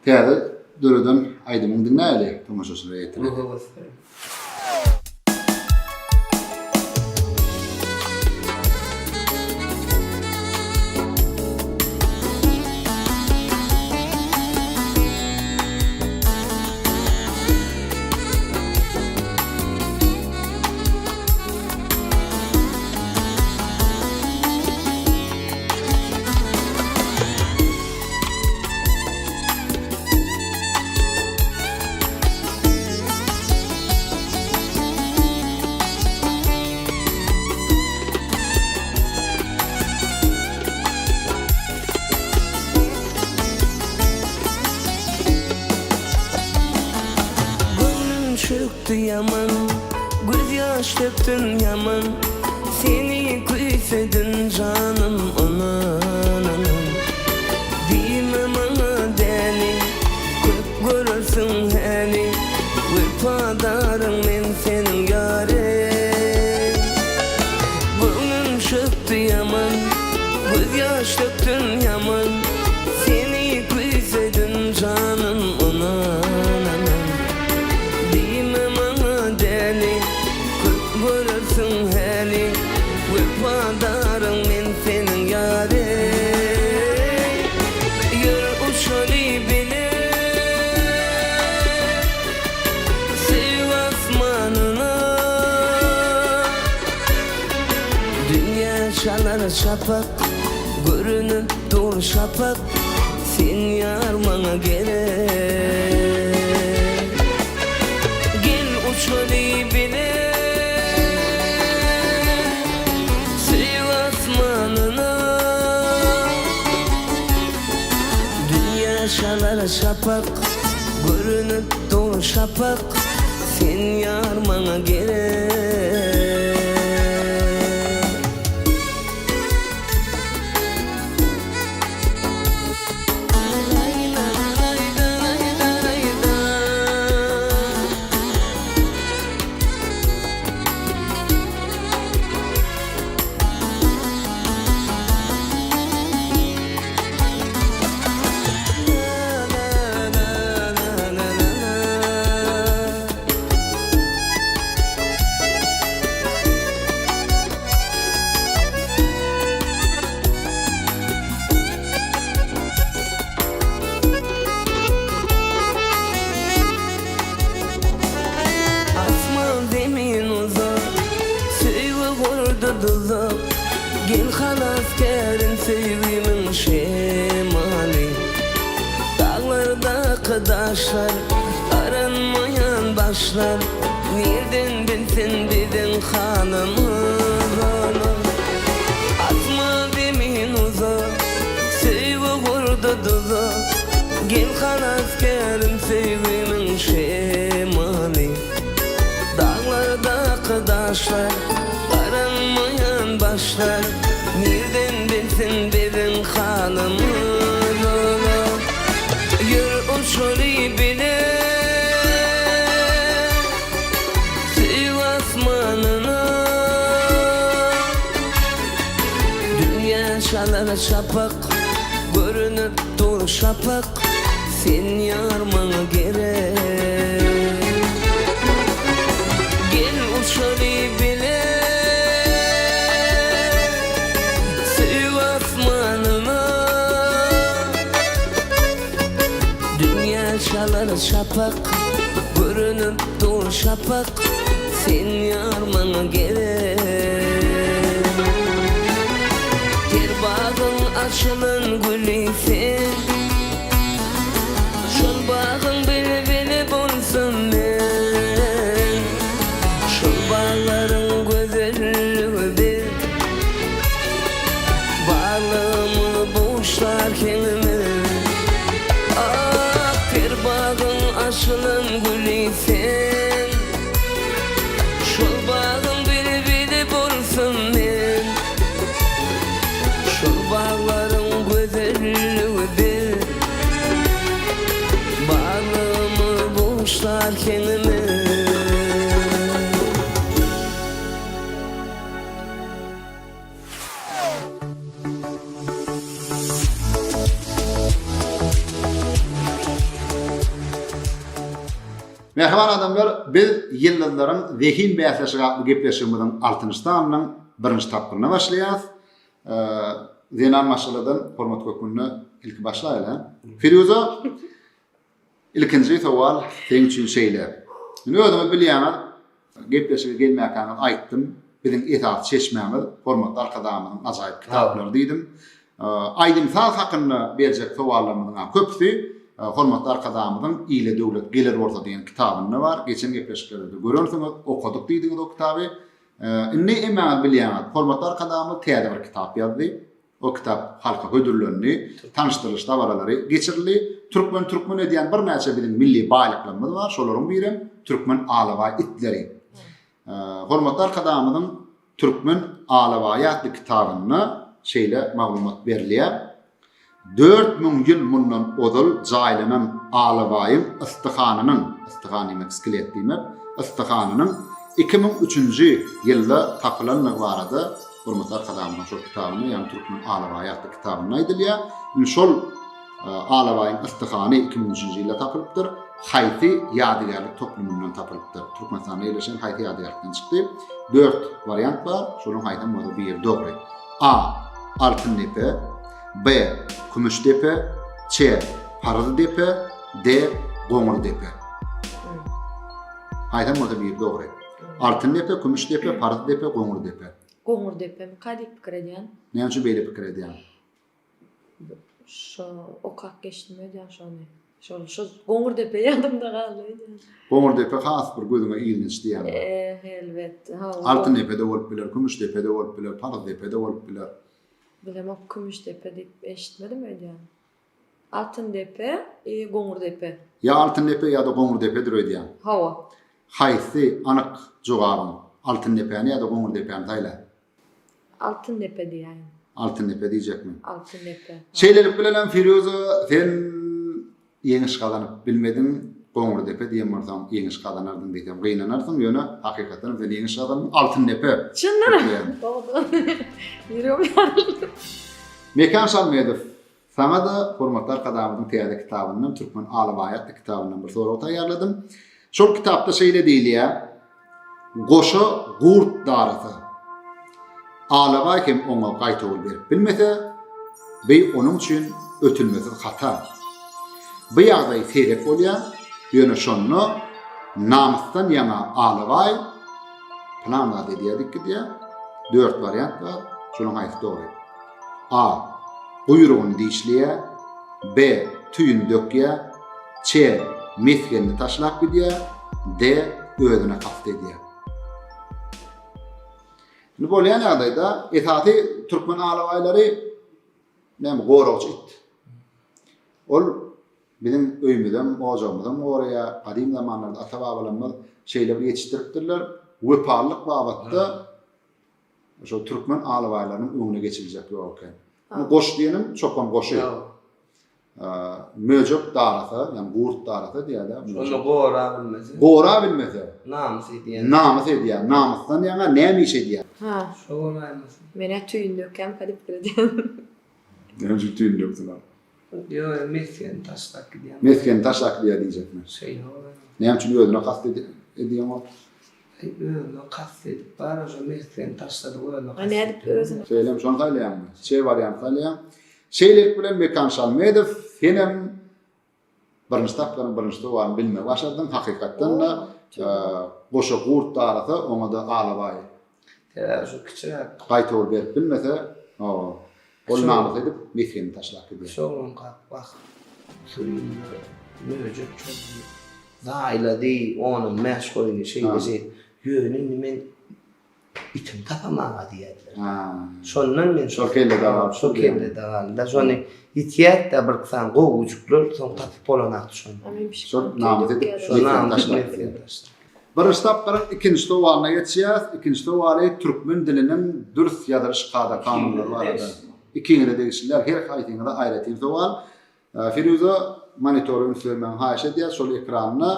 Täze döreden aýdymyňy diňläýeli, tomaşaçylara ýetireli. Uly höwes bilen. Göwnüm çökdi ýaman, gözýaş dökdüm ýaman, Seni küýsedim janym aman. Diýme maňa däli, köp görersiň häli, Wepadaryn men seniň ýarym. Göwnüm çökdi ýaman, gözýaş dökdüm ýaman, Seni küýsedim janym aman. Diýme maňa däli, köp görersiň häli, Wepadaryn men seniň ýarym. Ýör uçaly bile Söýgi asmanyna. Dünýä çalar çapak, Görünip dur şapak, Sen ýar maňa gerek. Gel uçaly bile Söýgi asmanyna. Dünýä çalar şapak, Görünip dur şapak, Sen ýar maňa gerek. Gel halasgärim söýgimiň şemaly. Daglardaky daşlar, aranmaýan başlar, Nirden bilsin biziň halymyz olar. Asman zemin uzak, söýgi gurdy duzak, Gel halasgärim söýgimiň şemaly. Daglardaky daşlar, Garanmaýan başlar, Nirden bilsin biziň halymyz olar. Ýör uçaly bile, Söýgi asmanyna. Dünýä çalar çapak, Görünip dur şapak. Sen ýar maňa gerek. Gel uçaly bile Söýgi asmanyna. Dünýä çalar çapak, Görünip dur şapak, Sen ýar maňa gerek. Ter bagyň açylan güli sen. Şol bagyň bilbili bolsam men. Şol baglaryň gözelligi biz. Barlygymyz buşlar heňimiz. Ah, ter bagyň açylan güli sen. Şol bagyň bilbili bolsam men. Şol baglaryň gözelligi biz. Barlygymyz buşlar heňimiz. Mähriban adamlar, biz Ýyldyzlaryň zehin bäsleşigi atly gepleşigimiziň altynjy sanynyň birinji tapgyryna başlaýarys. Zenan maşgaladan hormat hökmünde ilki başlaýaly, hä? Firuza, ilkinji sowal seň üçin şeýle. Indi özüňiz bilýäňiz, gepleşige gelmäkäňiz aýtdym, biziň esasy çeşmämiz hormatly Arkadagymyzyň ajaýyp kitaplary diýdim. Aýdym-saz hakynda berjek sowallarymyzyň köpüsi hormatly Arkadagymyzyň Ile döwlet geler bolsa diýen kitabynda bar. Geçen gepleşiklerde-de görensiňiz, okadyk diýdiňiz o kitaby. Indi hemmäňiz bilýäňiz, hormatly Arkadagymyz täze bir kitap ýazdy. O kitap halka hödürlendi, tanyşdyrylyş dabaralary geçirildi. Türkmeni türkmen edýän birnäçe biziň milli baýlyklarymyz bar, şolaryň birem türkmen alabaý itleri. Hormatly Arkadagymyzyň Türkmen alabaýy atly kitabynda şeýle maglumat berilýär, 4000 ýyl mundan ozal jaýlanan alabaýyň ystyhanynyň, ystyhan diýmek skelet diýmek, ystyhanynyň 2003-nji ýylda tapylandygy barada Hormatly Arkadagymyzyň şol kitabynda, ýagny Türkmen alabaýy atly kitabynda aýdylýar. Indi şol alabaýyň ystyhany 2003-nji ýylda tapylypdyr. Haýsy ýadygärlik toplumyndan tapylypdyr? Türkmenistanda ýerleşen haýsy ýadygärlikden çykdy? Dört wariant bar, şolaryň haýsam bolsa biri dogry. A. Altyndepe B. Kümüşdepe C. Paryzdepe D. Goňurdepe Haýsam bolsa biri dogry. Altyndepe, Kümüşdepe, Paryzdepe, Goňurdepe. Goňurdepemika diýip pikir edýän. Näme üçin beýle pikir edýäň? Şo okap geçdim öýdýän şony. Şol şo Goňurdepe ýadymda galdy öýdýän. Goňurdepe has bir gözüňe ilginç diýýäň. Eh, elbetde. Hawa. Altyndepe-de bolup biler, Kümüşdepe-de bolup biler, Paryzdepe-de bolup biler. Bilemok, Kümüşdepe diýip eşitmedim öýdýän. Altyndepe i Goňurdepe. Ýa Altyndepe ýa-da Goňurdepedir öýdýän. Hawa. Haýsy anyk jogabyň? Altyndepäni ýa-da Goňurdepäni saýla. Altyndepe diýäýin. Altyndepe diýjekmi? Altyndepe. Şeýlelik bilenem Firuza sen ýeňiş gazanyp bilmediň, Goňurdepe diýen bolsaň ýeňiş gazanardyň diýsem gynanarsyň, ýöne hakykatdanam sen ýeňiş gazandyň, Altyndepe. Çyndanam. Ýüregim ýaryldy. Mekan Şammedow, Saňa-da Hormatly Arkadagymyzyň täze kitabyndan Türkmen alabaýy atly kitabyndan bir sorag taýýarladym. Şol kitapda şeýle diýilýär, Goşa gurt darasa, alabaý hem oňa gaýtawul berip bilmese, bi onuň üçin ötülmesiz hata. Bu ýagdaý seýrek bolýar, ýöne şonda namysdan ýaňa alabaý pylan zat edýär diýip gidýär. Dört wariant bar. Şolaryň haýsy dogry? A. Guýrugyny dişleýär. B. Tüýüni dökýär. C. Mesgenini taşlap gidýär. D. Özüne kast edýär. Indi bolýan ýagdaýda esasy türkmen alabaýlary näme goragçy it. Ol biziň öýümizem, ojagymyzam goraýar. Gadym zamanlarda ata-babalarymyz şeýle bir ýetişdiripdirler. Wepalylyk babatda şol türkmen alabaýlarynyň öňüne geçiljek ýok eken. Goş diýenim çopan goşy. Möjek darasa, ýagny gurt darasa diýýär-de. Şonda gora bilmese. Gora bilmese. Namys edýär. Namys edýär. Namysdan ýaňa näme iş edýär? Ha. Şo bolaýmasyn. Men-ä tüýüni dökýänkä diýip pikir edýän. Näme üçin tüýüni dökdüler? Ýok, mesgeni taşlap gidýän. Mesgeni taşlap gidýär diýjekmi? Şeýle bolaýmasyn. Näme üçin özüne kast edýäň ol? Aý, özüne kast edip bar, şo mesgeni taşladyk özüne kast edip. Nädip özüne? Şeýlemi, şony saýlaýaňmy? Ç warianty saýlaýaň. Şeýlelik bilen Mekan Şalmedow senem birinji tapgyryň birinji sowalyny bilmegi başardyň. Hakykatdan-da goşa gurt darasa oňa-da alabaý. Sebäbi şu kiçiräk. Gaýtawul berip bilmese, ol namys edip mesgenini taşlap gidýär. Kiçi oglanka wah sürinde möjek çozdy. Zaýlady onam mäş goýny şeýle şeýle. Ýöne indi men Itimi tapamaga diýýärdiler. Şondan men şo kellede galdy. Şo kellede galdy. Şony ýitýärdi-de bir sany gowy güjükler, soň tapyp bolanakdy şony. Şol namys edip, şo namys edip. Birinji tapgyryň ikinji sowalyna geçýäris. Ikinji sowaly türkmen diliniň dürs ýazylyş kada-kanunlary barada. Ikiňize degişli däl, her haýsyňyza aýratyn sowal. Firuza monitora üns bermegiňi haýyş edýäs, şol ekranda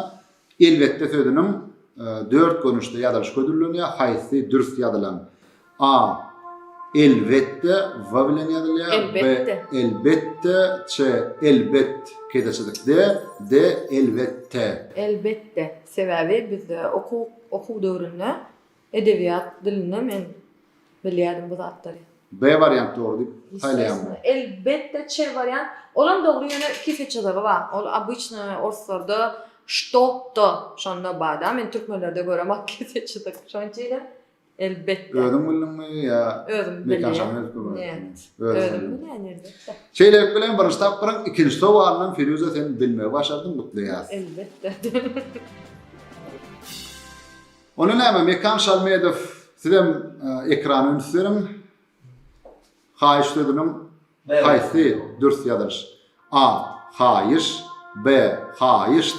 elbetde sözüniň dört görnüşde ýazylyşy hödürlenýär, haýsy dürs ýazylan? A. Elbetde, w bilen ýazylýar, B. Elbetde, C. Elbet, kese çyzyk D, D. Elbetde. Elbetde, sebäbi bizde okuw okuw döwründe Edebiýat dilinde men bilýärdim bu zatlary. B wariant dogry diýip saýlaýaňmy? Elbetde Ç wariant. Olam dogry ýöne kese çyzygy bar. Ol obyçny orslarda şto to şonda barda. Men türkmenlerde göremok kese çyzyk. Şonuň üçinem elbetde. Özüň bildiňmi ýa Özüm Mekan bilýän. Şamylow kömek Net. etdimi? Özüň Özüm bildiň. bilýän elbetde. Şeýlelik bilen birinji tapgyryň ikinji sowalynam Firuza sen bilmegi başardyň gutlaýas. Elbetde. Onda näme, Mekan Şalmedow, sizem ekrana üns beriň. Haýyş sözüniň haýsy dürs ýazylyş? A. Haýyş B. Haýyşt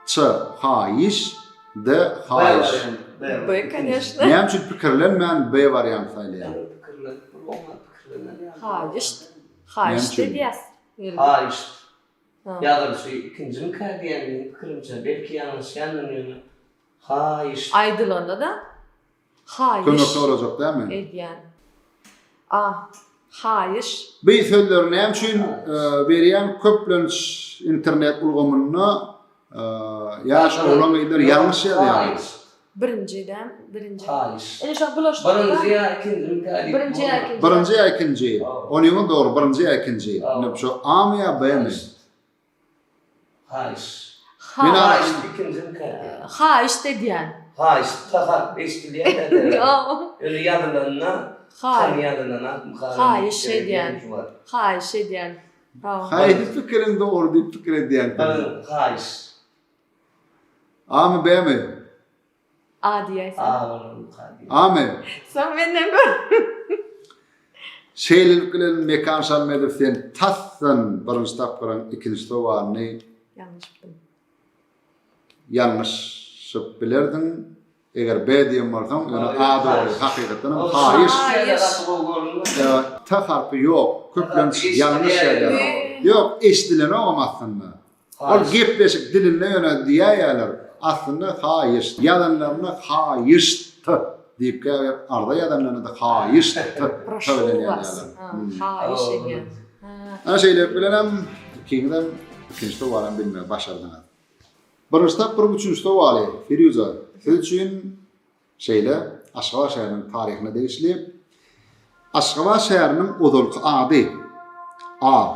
C. Haýyş D. Haýyş B, koneşno. Näme üçin pikirlenmän B warianty saýlaýaň? Haýyşt. Haýyşt edýäs. Haýyşt. Ýazylyşy ikinjimikä diýýän meniň pikirimçe. Belki ýalňyşýandyryn ýöne Haýyş. Aýdylanda-da haýyş. Kömek sorajak dälmi? Edýän. A. Haýyş. Bu sözleri näme üçin berýän köplenç internet ulgamynda ýaş oglan gyzlar ýalňyş ýazýarlar. Birinji däl, birinji. Haýyş. Indi şo bulaşdyrda. Birinji ýa ikinjimikä diýip. Birinji ýa ikinji. Birinji ýa ikinji. Onyňyz dogry, birinji ýa ikinji. Indi şo Amy ýa Bmy? Haýyş. Men Haýyşt ikinjimikä? Haýyşt edýän. Haýyşt ta harp eşidilýär-dä. Ýöne ýazylanda tam ýazylanakmyka? Haýyş edýän. Haýyş edýän. Haýsy pikiriň dogry diýip pikir edýäň sen? Haýyş. Amy Bmy? A diýäýseň. A bolarmyka diýýän. Amy. Soň menden gör. Şeýlelik bilen Mekan Şalmedow sen tasdan birinji tapgyryň ikinji sowalyny Ýalňyşypdym. Ýalňyşyp bilerdiň. Eger B diýen bolsaň, ýöne A dogry. Hakykatdan hem haýyş. T harpy ýok. Köplenç ýalňyş ýazýarlar. Ýok, eşidilenogam aslynda. Ol gepleşik dilinde ýöne diýäýýärler. Aslynda haýyşt. Ýazanlarynda haýyşt diýip käbir arza ýazanlarynda-da haýyşt t bilen ýazýarlar. Haýyş edýän. Ana şeýlelik bilenem ikiňizem ikinji sowalam bilmegi başardyňyz. Birinji tapgyryň üçünji sowaly, Firýuza, siz üçin Şeýle, Aşgabat şäheriniň taryhyna degişli. Aşgabat şäheriniň ozalky ady, A.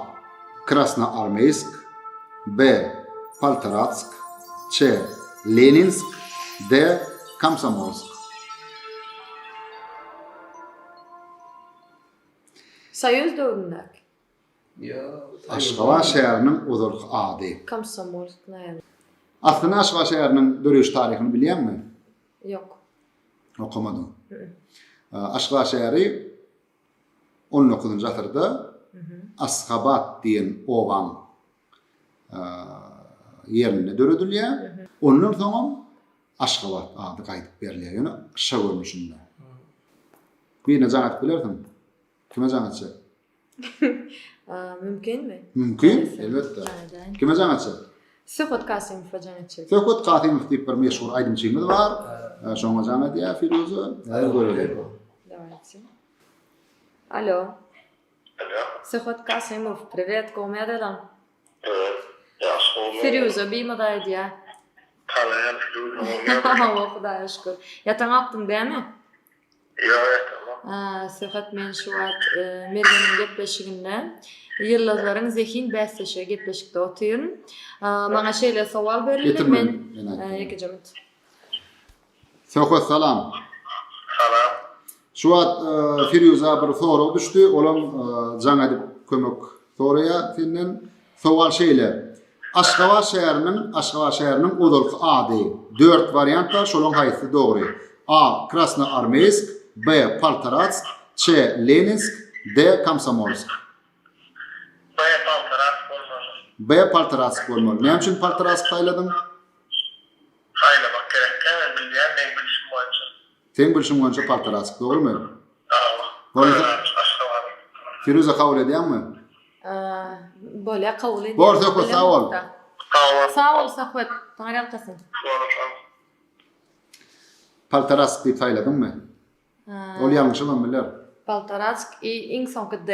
Krasnoarmeýsk, B. Poltoratsk, C. Leninsk, D. Komsomolsk. Soýuz döwründäki. Ýok. Aşgabat şäheriniň ozalky ady. Komsomolsk, naýerno. Aslynda Aşgabat şäheriniň döreýiş taryhyny bilýäňmi? Ýok. Okamadyň. Aşgabat şäheri on dokuzynjy asyrda Asgabat diýen obaň ýerinde döredilýär. Ondan soňam Aşgabat ady gaýdyp berilýär, ýöne şa görnüşinde. Birine jaň edip bilersiň. Kime jaň etjek? Mümkinmi? Mümkin, elbetde. Kime jaň etjek? Söhbet Kasymowa jaň etjek. Söhbet Kasymow diýip bir meşhur aýdymçymyz bar. Şoňa jaň edýär Firuza. Häzir göreli. Dawayçy. Alo. Alo. Söhbet Kasymow, priwet, gowmy ýagdaýlaň? Evet. Ýagşy gowmy? Firuza bimaza edýär. Tanaýan Firuza gowmy? Hawa, Hudaýa şükür. Ýataňakdyň dämi? Ýok ýatamok. Söhbet men şu wagt Mergeniň gepleşiginde Ýyldyzlaryň zehin bäsleşigi gepleşikde otyryn. Maňa şeýle sowal berildi men ýekeje minut. Söhbet salam. Salam. Şu wagt Firýuza bir sorag düşdi, olam jaň edip kömek soraýar senden. Sowal şeýle, Aşgabat şäheriniň Aşgabat şäheriniň ozalky ady. Dört wariant bar, şolaň haýsysy dogry? A. Krasnoarmeýsk, B. Poltoratsk, Ç. Leninsk, D. Komsomolsk. B. Poltoratsk bolmaly. B. Poltoratsk bolmaly. Näme üçin Poltoratsk saýladyň? Saýlamak gerek däl, men bilýän, meň bilşim boýunça. Seň bilşiň boýunça Poltoratsk, dogrymy? Hawa. Bolmasa Aşgabadyň. Firuza kabul edýäňmi? Bolýa kabul edýän. Bor Söhbet sag bol. Sag bol. Sag bol Söhbet. Saňa ýalkasyn. Poltoratsk diýip saýladyňmy? Ol ýalňyşybam biler. Poltoratsk i iň soňky D.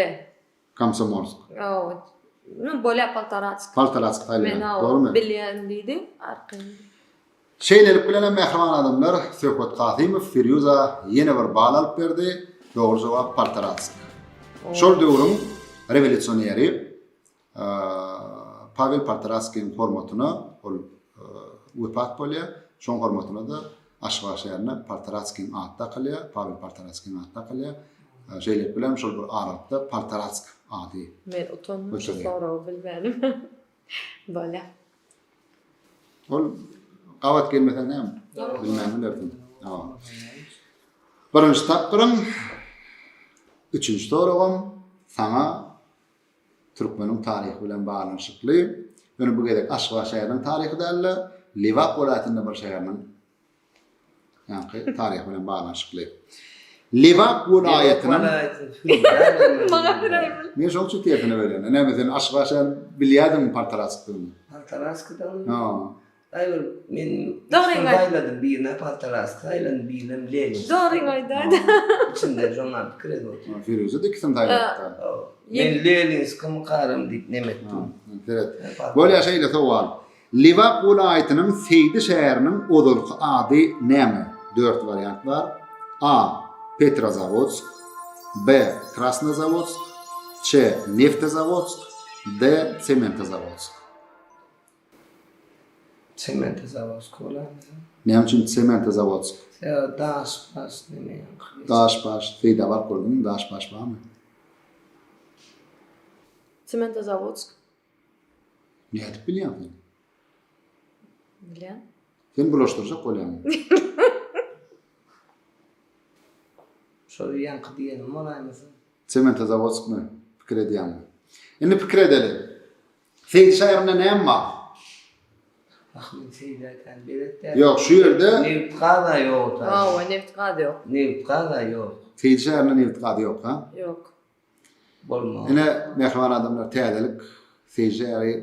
Komsomolsk. Hawa. Nu bolýa Poltoratsk. Poltoratsk saýlaýan. Dogrymy? Bilýän diýdi. Arkaýyn. Şeýlelik bilenem mähriban adamlar Söhbet Kasymow Firýuza ýene bir bal alyp berdi. Dogry jogap Poltoratsk. Şol döwrüň rewolýusioneri Pawel Poltoratskiň hormatyna ol wepat bolýar. Şoň hormatyna-da Aşgabat şäherine Poltoratskiň ady dakylýar, Pawel Poltoratskiň ady dakylýar. Şeýlelik bilen şol bir aralykda Poltoratsk ady Men utandym şu soragy bilmänime. Bolýar. Ol gabat gelmese näme? Bilmän bilersiň. Birinji tapgyryň üçünji soragam saňa Türkmeniň taryhy bilen baglanyşykly, ýöne bu gezek Aşgabat şäheriniň taryhy däl-de, Lebap welaýatynda bir şäheriniň ýaňky taryhy bilen baglanyşykly. Lebap welaýatynyň Men şoň üçin tersine berýän. Näme sen Aşgabat şäherini bilýärdiňmi Poltoratskdygyny? Poltoratskdygyny? Ha. Aý bir men Dogryňy aýt. saýladym birine Poltoratsk saýladym birinem Leninsk. Dogryňy aýdaý. Içimden şoňa pikir edip otyryn. Firuze-de ikisini saýlapdy. Men Leninskimi karam diýip neme etdim. Seret. Bolýa şeýle sowal. Lebap welaýatynyň Seýdi şäheriniň ozalky ady näme? Dört wariant bar. A. Petrozawodsk B. Krasnozawodsk C. Neftezawodsk D. Sementozawodsk. Sementozawodsk bolarmy? Näme üçin Sementozawodsk? Sebäbi daş-baş neme ýaňky. Daş-baş, Seýdä baryp gördüňmi, daş-baş barmy? Sementozawodsk. Nädip bilýäň sen? Bilýän. Sen bulaşdyrjak bolýaň. Şol ýaňky diýenim bolaýmasa. Sementozawodskmy pikir edýäňmi? Indi pikir edeli. Seýdi şäherinde näme bar? Ah men Seýdä kän belet däl. Ýok şu ýerde. Nebit gaza ýok. Hawa nebit gazy ýok. Nebit gaza ýok. Seýdi şäherinde nebit gazy ýok ha? Ýok. Bolmaz. Ine mähriban adamlar täzelik Seýdi şäheri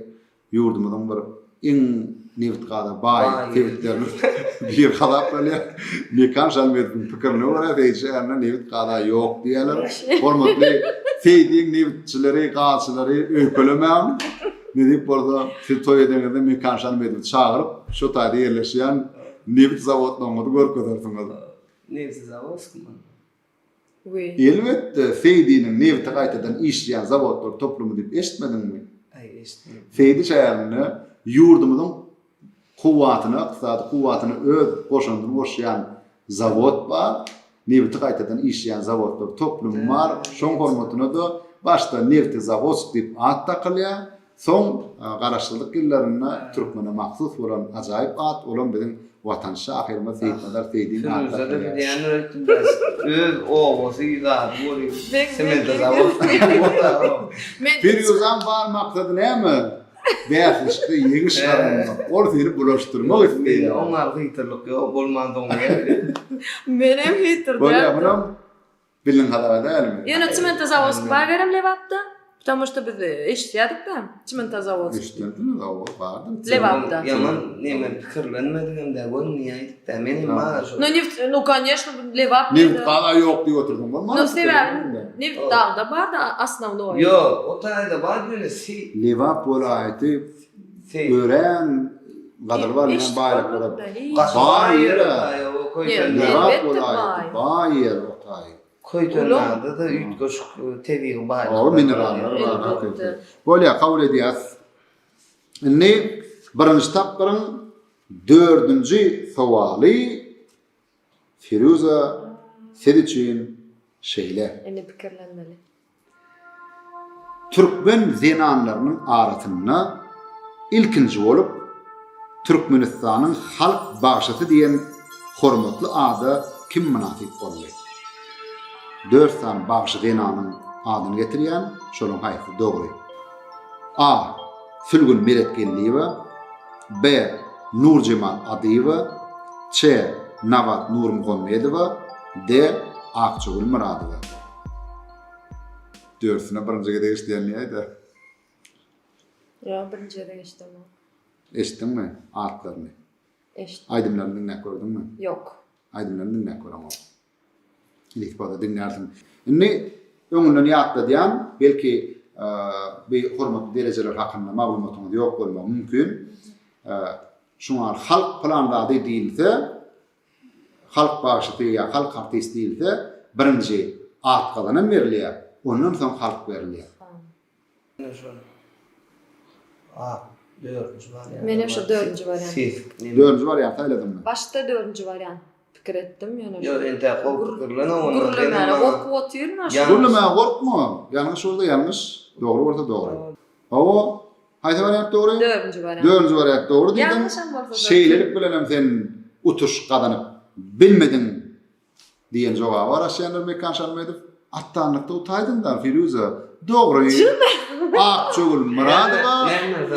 ýurdumyzyň bir iň nebit-gaza baý sebitleriniň biri hasaplanýar. Mekan Şalmedowyň pikirine görä, Seýdi şäherinde nebit-gaza ýok diýýärler. Hormatly Seýdiň nebitçileri, gazçylary öýkelemäň. Nesip bolsa, siz toý edeňizde Mekan Şalmedowy çagyryp, şo taýda ýerleşýän nebit zawodlaryňyzy görkezersiňiz. Nebsizawodskmy? Elbetde, Seýdiniň nebiti gaýtadan işleýän zawodlar toplumy diýip eşitmediňmi? Aý, eşitmedim. Seýdi şäherinde ýurdumyzyň kuwwatyna, ykdysady kuwwatyna öz goşandyny goşýan zawod bar, nebiti gaýtadan işleýän zawodlar toplumy bar. Şoň hormatyna-da. Başda Neftezavodsk diýip at dakylýar. Soň Garaşsyzlyk ýyllarynda türkmene mahsus bolan ajaýyp at, olam biziň Watançy şahyrymyz Seýitnazar Seýdiň ady Firuza-da dakylýar. bilýändir öýtdüm bäs. Öz obasy zady bolyp Men Sementozawodsk Men Firuzaň bar maksady näme? Bäsleşikde ýeňiş gazanmak. Ol seni bulaşdyrmak isleýär. Oňa hyýtyrlyk ýok bolmansoň näme? Menem hyýtyr Bolýar, däldim. munam Bildiň Hazara dälmi? Ýöne Çimentozawodsk bar gerem Lebapda. Потому что biz eşitýärdik-de Çimentozawodsk. Eşitmediňiz hawa bardyr. Lebapda. Ýaman neme pikirlenmedigem dä göni niýe aýdyp dä menem bar şo. No neft no конечно Lebap. Neft gaza ýok diýip otyrdyň bolmaz. No sebäbi neft dagda bar-da osnownoý. Ýok o taýda bar ýöne si. Lebap welaýaty örän gadyr barýan baýlyklara baý ýer-ä. Lebap welaýaty baý ýer o taýy. Köýtendagda-da üýtgeşik tebigy baýlyklar Hawa, minerallar bar hakyky. Bolýar, kabul edýäs. Indi birinji tapgyryň dördünji sowaly Firuza siz üçin şeýle. Indi pikirlenmeli. Türkmen zenanlarynyň arasynda ilkinji bolup Türkmenistanyň halk bagşysy diýen hormatly ada kim mynasyp boldy? Dört sany bagşy zenanyň adyny getirýän, şolaryň haýsysy dogry? A. Sülgün Meretgeldiýewa B. Nurjemal Adyýewa C. Nabat Nurmuhammedowa D. Akjagül Myradowa Dörsüne birinji gezek eşidýän diýäýdä. Ýok, birinji gezek eşidemok. Eşitdiňmi atlaryny? Eşitdim. Aýdymlaryny diňläp gördüňmi? Ýok. Aýdymlaryny diňläp göreňok. Nesip bolsa diňlärsiň. Indi öňünden ýatladýan, belki bi hormatly derejeler hakynda maglumatyňyz ýok bolmagy mümkin. Şuňa halk pylan zady diýilse, Halk bagşysy ýa halk artisti diýilse, birinji at gazanan berilýär, ondan soň halk berilýär. Ine şol. A, dördünji wariant. Menem şo dördünji wariant. Ses. Dördünji warianty saýladyňmy? Başda dördünji wariant pikir etdim, ýöne Ýok, entäk gowy pikirlen ondan. Gürlemäne gorkup otyryn aşa. Gürlemäge gorkma. Ýalňyş bolsa ýalňyş, dogry bolsa dogry. Hawa, Haýsy wariant dogry? Dördünji wariant. Dördünji wariant dogry diýdiň. Ýalňyşam bolsa da. Şeýlelik bilenem sen utuş gazanyp bilmediň diýen jogaba garaşýandyr Mekan Şalmedow. Atdanlykda utaýdyň-da, Firuza. Dogry. Akjagül Myradowa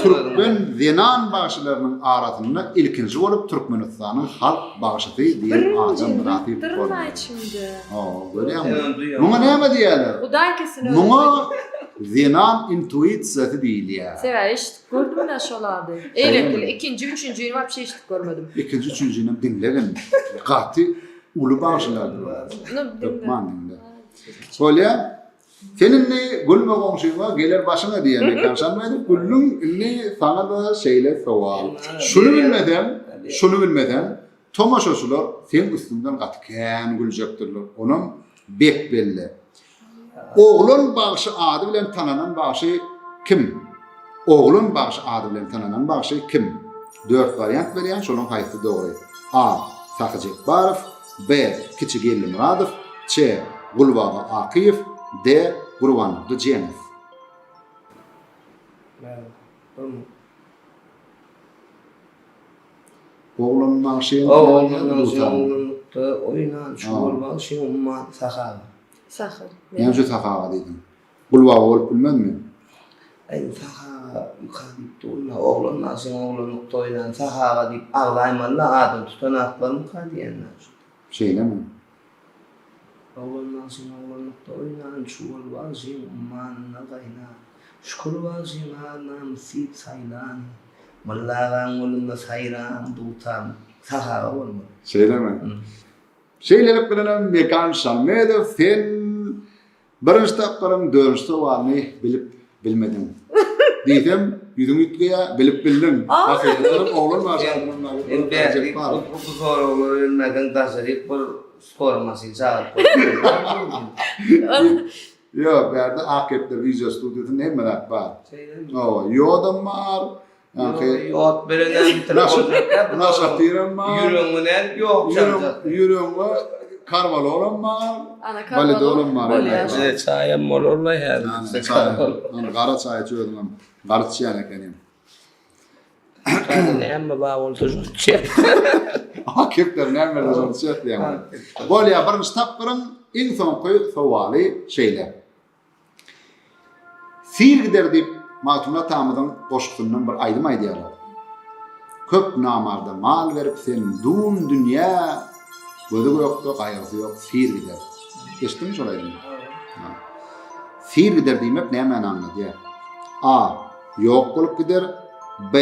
türkmen zenan bagşylarynyň arasynda ilkinji bolup Türkmenistanyň halk bagşysy diýen ada mynasyp boldy. Hawa, görýäňmi? Muňa näme diýýärler? Hudaý kesin özi. Muňa zenan intuisiýasy diýilýär. Sebäbi eşidip gördüm-dä şol ady. Eýlekili ikinji, üçünjini wapşe eşidip görmedim. Ikinji, üçünjinem diňlegin. Gaty uly bagşylardyr olar. Hökman diňle. Bolýa. Sen indi gülme goňşyňa, geler başyňa diýen Mekan Şanmädow güldüň, indi saňa-da şeýle sowal. Şuny bilmeseň, şuny bilmeseň, Tomaşaçylar seň üstüňden gaty kän güljekdirler, onam bek belli. Oglan bagşy ady bilen tananan bagşy kim? Oglan bagşy ady bilen tananan bagşy kim? Dört wariant berýän, şolaň haýsysy dogry? A. Sahy Jepbarow B. Kiçi Gellimyradow C. Gulbaba Akyýew D. Gurbandurdy Jeňow. Oglan bagşyň Oglan bagşyň oglanlykda oýnan çuwal bagşyň umman Sahy aga. Sahy. Näme üçin Sahy aga diýdiň? Gulbaba bolup bilmezmi? Aý Sahy aga ýuka diýip durna. Oglan bagşyň oglanlykda oýnan Sahy aga diýip agzaýmaly-la adyny tutan atlarmyka diýen-dä. Şeýlemi? Oglan bagşyň oglanlykda oýnan Çuwal bagşyň ummanynda gaýnan Şükür bagşyň ar-namys diýip saýlan Molla agaň golunda saýran dutar Sahaga bolmaly. Şeýlemi? Şeýlelik bilenem Mekan Şamedow sen Birinji tapgyryň dördünji sowalyny bilip bilmediň. Diýsem, ýüzüň üýtgeýär, bilip bildiň. Hakykatam oglan bar Indi bu soraglary bilmeseň daşaryk bir skor maşyn çagyryp goýup. Ýok, bärde Ak kepder wideo studiýasynda hemme zat bar. Şeýlemi? Hawa, ýodam bar, Ýok, ýok bilen bitirip boljak. Naşatyram bar. Ýüregiňe nädip ýok çaljak? Ýüregiňe. Karwalolam bar. Ana Walidolam bar. Bolýar. Bize çaýam bolarlaý häzir. Ana, çaý. Ana, gara çaý içip özüňem gara içýän ekeniň. Näme bar bolsa şony içýän. Aha, kepder näme bolsa şony içýän diýýäň. Bolýar, birinji tapgyryň iň soňky sowaly şeýle. Sil gider diýip Magtymguly atamyzyň goşgusyndan bir aýdym aýdýarlar. Köp namarda mal berip sen dun dünýä gözi gökde gaýgysy ýok sil gider. Eşitdiňmi şol aýdymy? Ha. Sil gider diýmek nämäni aňladýar? A. Ýok bolup gider. B.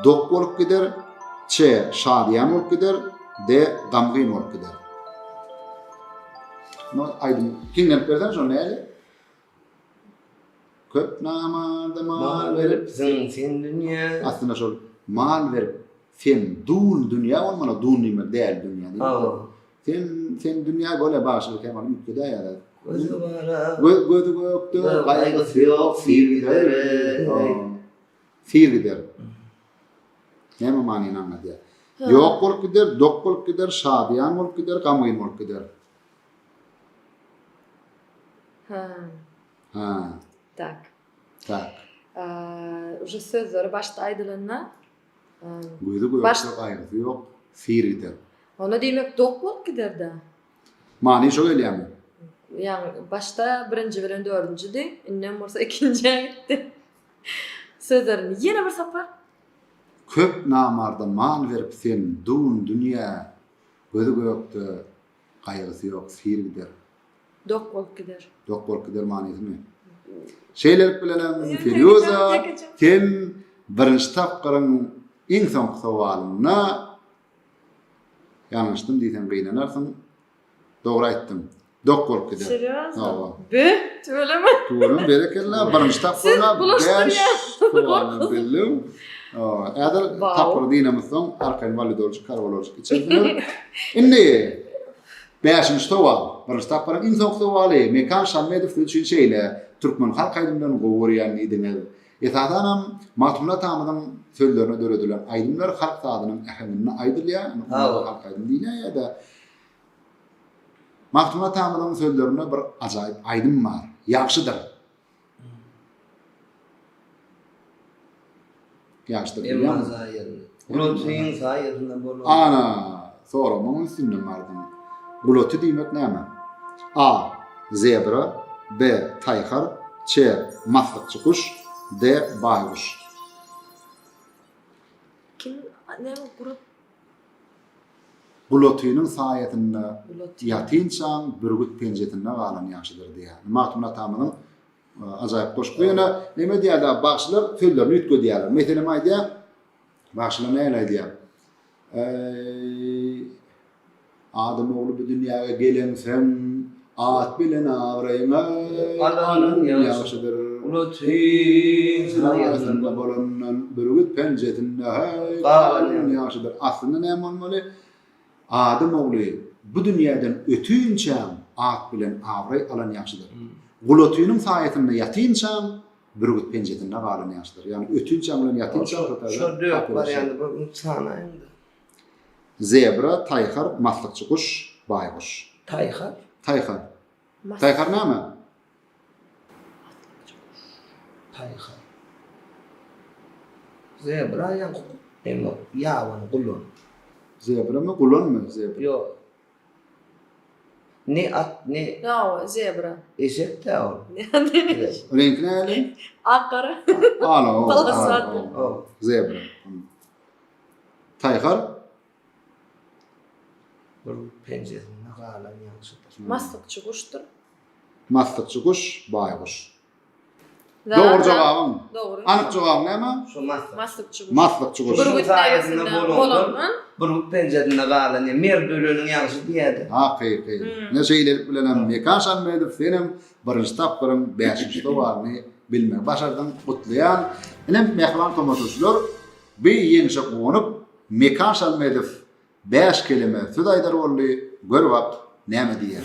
Dok bolup gider. C. Şadyýan bolup gider. D. Gamgyn bolup gider. No aýdym hiňlenip berseň şo näli? Köp namarda mal berip sen sen dünýä. Aslynda şol mal berip sen dun dünýä bolmaly, dun diýmek däl dünýä diýmek. Hawa. Sen sen dünýä bolýa bagşylyk hem ony üýtgedäýýärler. Gözi gara. Göz gözi gökde gaýgysy ýok sil gider. Sil gider. Näme manyny aňladýar? Ýok bolup gider, dok bolup gider, şadyýan bolup gider, gamgyn bolup gider. Ha. Ha. Tak. Tak. Uje sözleri başda aýdylanda Gözi gökde gaýgysy ýok, sir gider. Onda diýmek dok bolup gider-dä. Many şo gelýärmi? Ýagny başda birinji bilen dördünjidi, indem bolsa ikinjä gitdi. Sözlerini ýene bir sapar. Köp namarda mal berip sen dun dünýä, Gözi gökde, gaýgysy ýok, sir gider. Dok bolup gider. Dok bolup gider manysymy? Şeýlelik bilenem Firýuza sen birinji tapgyryň iň soňky sowalynda ýalňyşdym diýseň gynanarsyň. Dogry aýtdyň. Dok bolup gider. Serýozno? Hawa. Be, tüweleme. Tüweleme berekella. Birinji tapgyrda 5 sowalyny bildiň. Hawa, häzir tapgyry dynamyzsoň arkaýyn walidolçyk, karwalolçyk içersiňiz. Indi bäşinji sowal. Birinji tapgyryň iň soňky sowaly. Mekan Şammedow siz üçin şeýle, Türkmen halk aýdymlaryny gowy görýän diýdiňiz. Esasanam Magtymguly atamyzyň sözlerine döredilen aýdymlar halk sazynyň äheňinde aýdylýar. Indi olara halk aýdymy diýilýär ýa-da Magtymguly atamyzyň sözlerinde bir ajaýyp aýdym bar. Ýagşydyr. Ýagşydyr bilýäňmi? Gulatyň saýasynda bolan. Ana, soramagyň üstünden bardyň. Gulaty diýmek näme? A. Zebra, B. Taýhar, C. Maslykçy guş, D. Baýguş. Kim näme gurat Gulatynyň saýasynda ýatynçaň bürgüt penjesinde galan ýagşydyr diýýär. Magtymguly atamyzyň ajaýyp goşgusy. Ýöne neme diýýärler, bagşylar sözlerini üýtgedýärler. Meselem aýdýar, bagşylar nähili aýdýar? Eý, adam ogly bu dünýäge geleňseň, at bilen abraýyňy alan ýagşydyr. Gulatyň saýasynda bolandan bürgüt penjesinde heý galan ýagşydyr. Aslynda näme bolmaly? Adam ogly bu dünýäden ötünçäň at bilen abraý alan ýagşydyr. Gulatynyň saýasynda ýatynçaň bürgüt penjesinde galan ýagşydyr. Ýagny ötünçäň bilen ýatynçaň şo taýda Şo dört warianty bir sanaýyňda. Zebra, taýhar, maslykçy guş, baýguş. Taýhar. Taýhar. Taýhar näme? Taýhar. Zebra ýaňky neme ýabany gulan. Zebramy gulanmy zebra? Ýok. Ne at ne Hawa zebra. Eşek dä ol. Reňki nähili? Ak gara. Ala o. Palasat. Zebra. Taýhar. Bir penjesinde galan ýagşydyr. Maslykçy guşdur. Maslykçy guş, baýguş. Dogry jogabyň. Dogry. Anyk jogabyň näme? Şu maslyk. Maslykçy guş. Maslykçy guş. Bürgüt penjesinde bolandan. Bürgüt penjesinde galan ýa merd öleniň ýagşy diýýärdi. Hakyky. Ine şeýlelik bilenem Mekan Şanmedow senem birinji tapgyryň bäşinji sowalyny bilmegi başardyň. Gutlaýan. Ine mähriban tomaşaçylar, bi ýeňşe guwanyp Mekan Şanmedow Bäş keleme söz aýdar boldy, gör bak, näme diýer.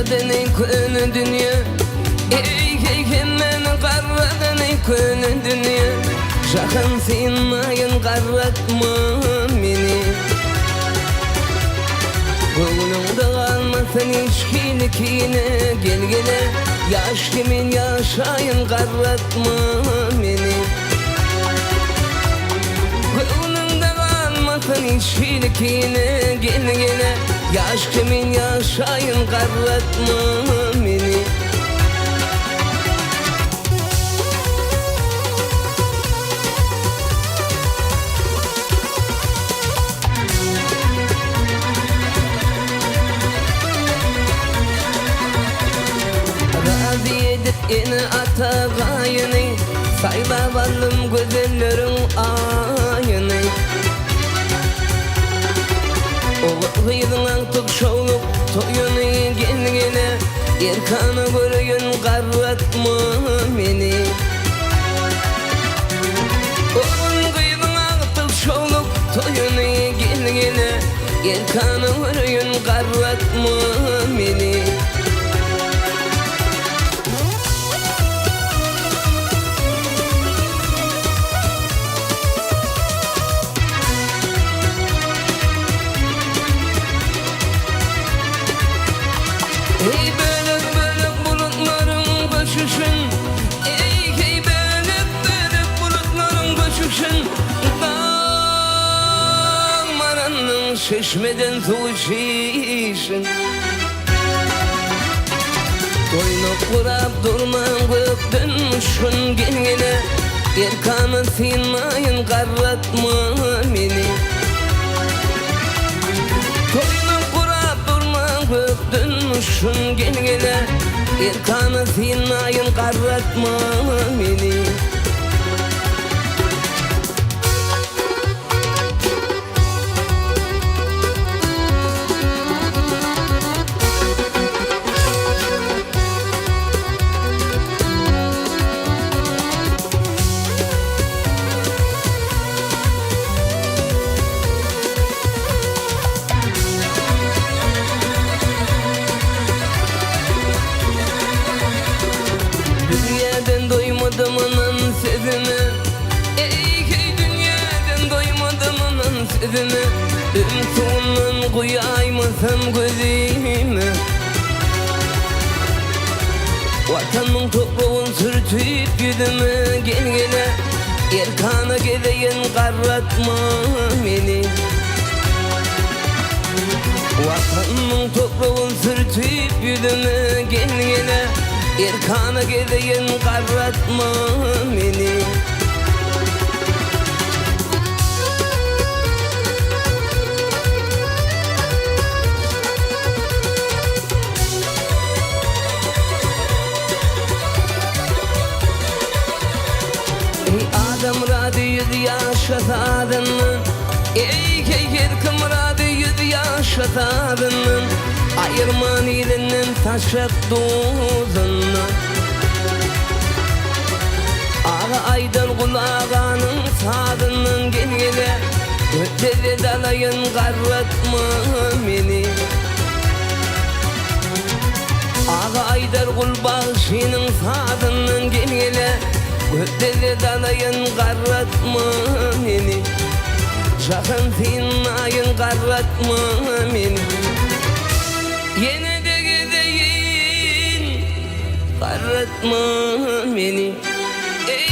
garradan eý köne dünýe Eý heý hemmäni garradan eý köne dünýe Jahan synmaýyn garratma meni Göwnüňde galmasyn hiç hili kine Gel gele ýaş kimin ýaşaýyn garratma meni Göwnüňde galmasyn hiç hili kine Gel gele ýaş kimin ýaşaýyn garratma meni. Razy edip ene-ata gaýyny, Saýlap aldym gözelleriň aýyny. Ogul-gyzyň agtyk şowluk toýuny Gel-gele erkana göreýin garratma meni. Ogul-gyzyň agtyk şowluk toýuny Gel-gele erkana göreýin garratma meni. Eý bölek-bölek bulutlaryň göçüşin, Eý heý bölek-bölek bulutlaryň göçüşin, Dag maranyň çeşmeden suw içişin. Toýnak gurap durmaň gökden uçgun gel-gele, Erkana synmaýyn garratma meni. Toýnak gurap durmaň gökden uçgun gel-gele, Erkana synmaýyn garratma meni. Dünýäden doýmadym ynan sözüme Eý heý dünýäden doýmadym ynan sözüme Üm suwundan guýaýmasam gözüme Watanmyň topragyn sürtüp ýüzüme Gel gele erkana gezeýin garratma meni Watanmyň topragyn sürtüp ýüzüme Gel gele erkana gezeýin garratma meni. Eý adam myrady ýüz ýaşasa azyndan Eý heý her kim myrady ýüz ýaşasa azyndan Aýyrman ilinden saçak duzundan Aga aýdan gul aganyň sazyndan Gel gele lezzet alaýyn garratma meni. Aga aýdar gul bagşynyň sazyndan gel gele Köp lezzet alaýyn garratma meni Jahan synlaýyn garratma meni Ýene-de gezeýin garratma meni Eý.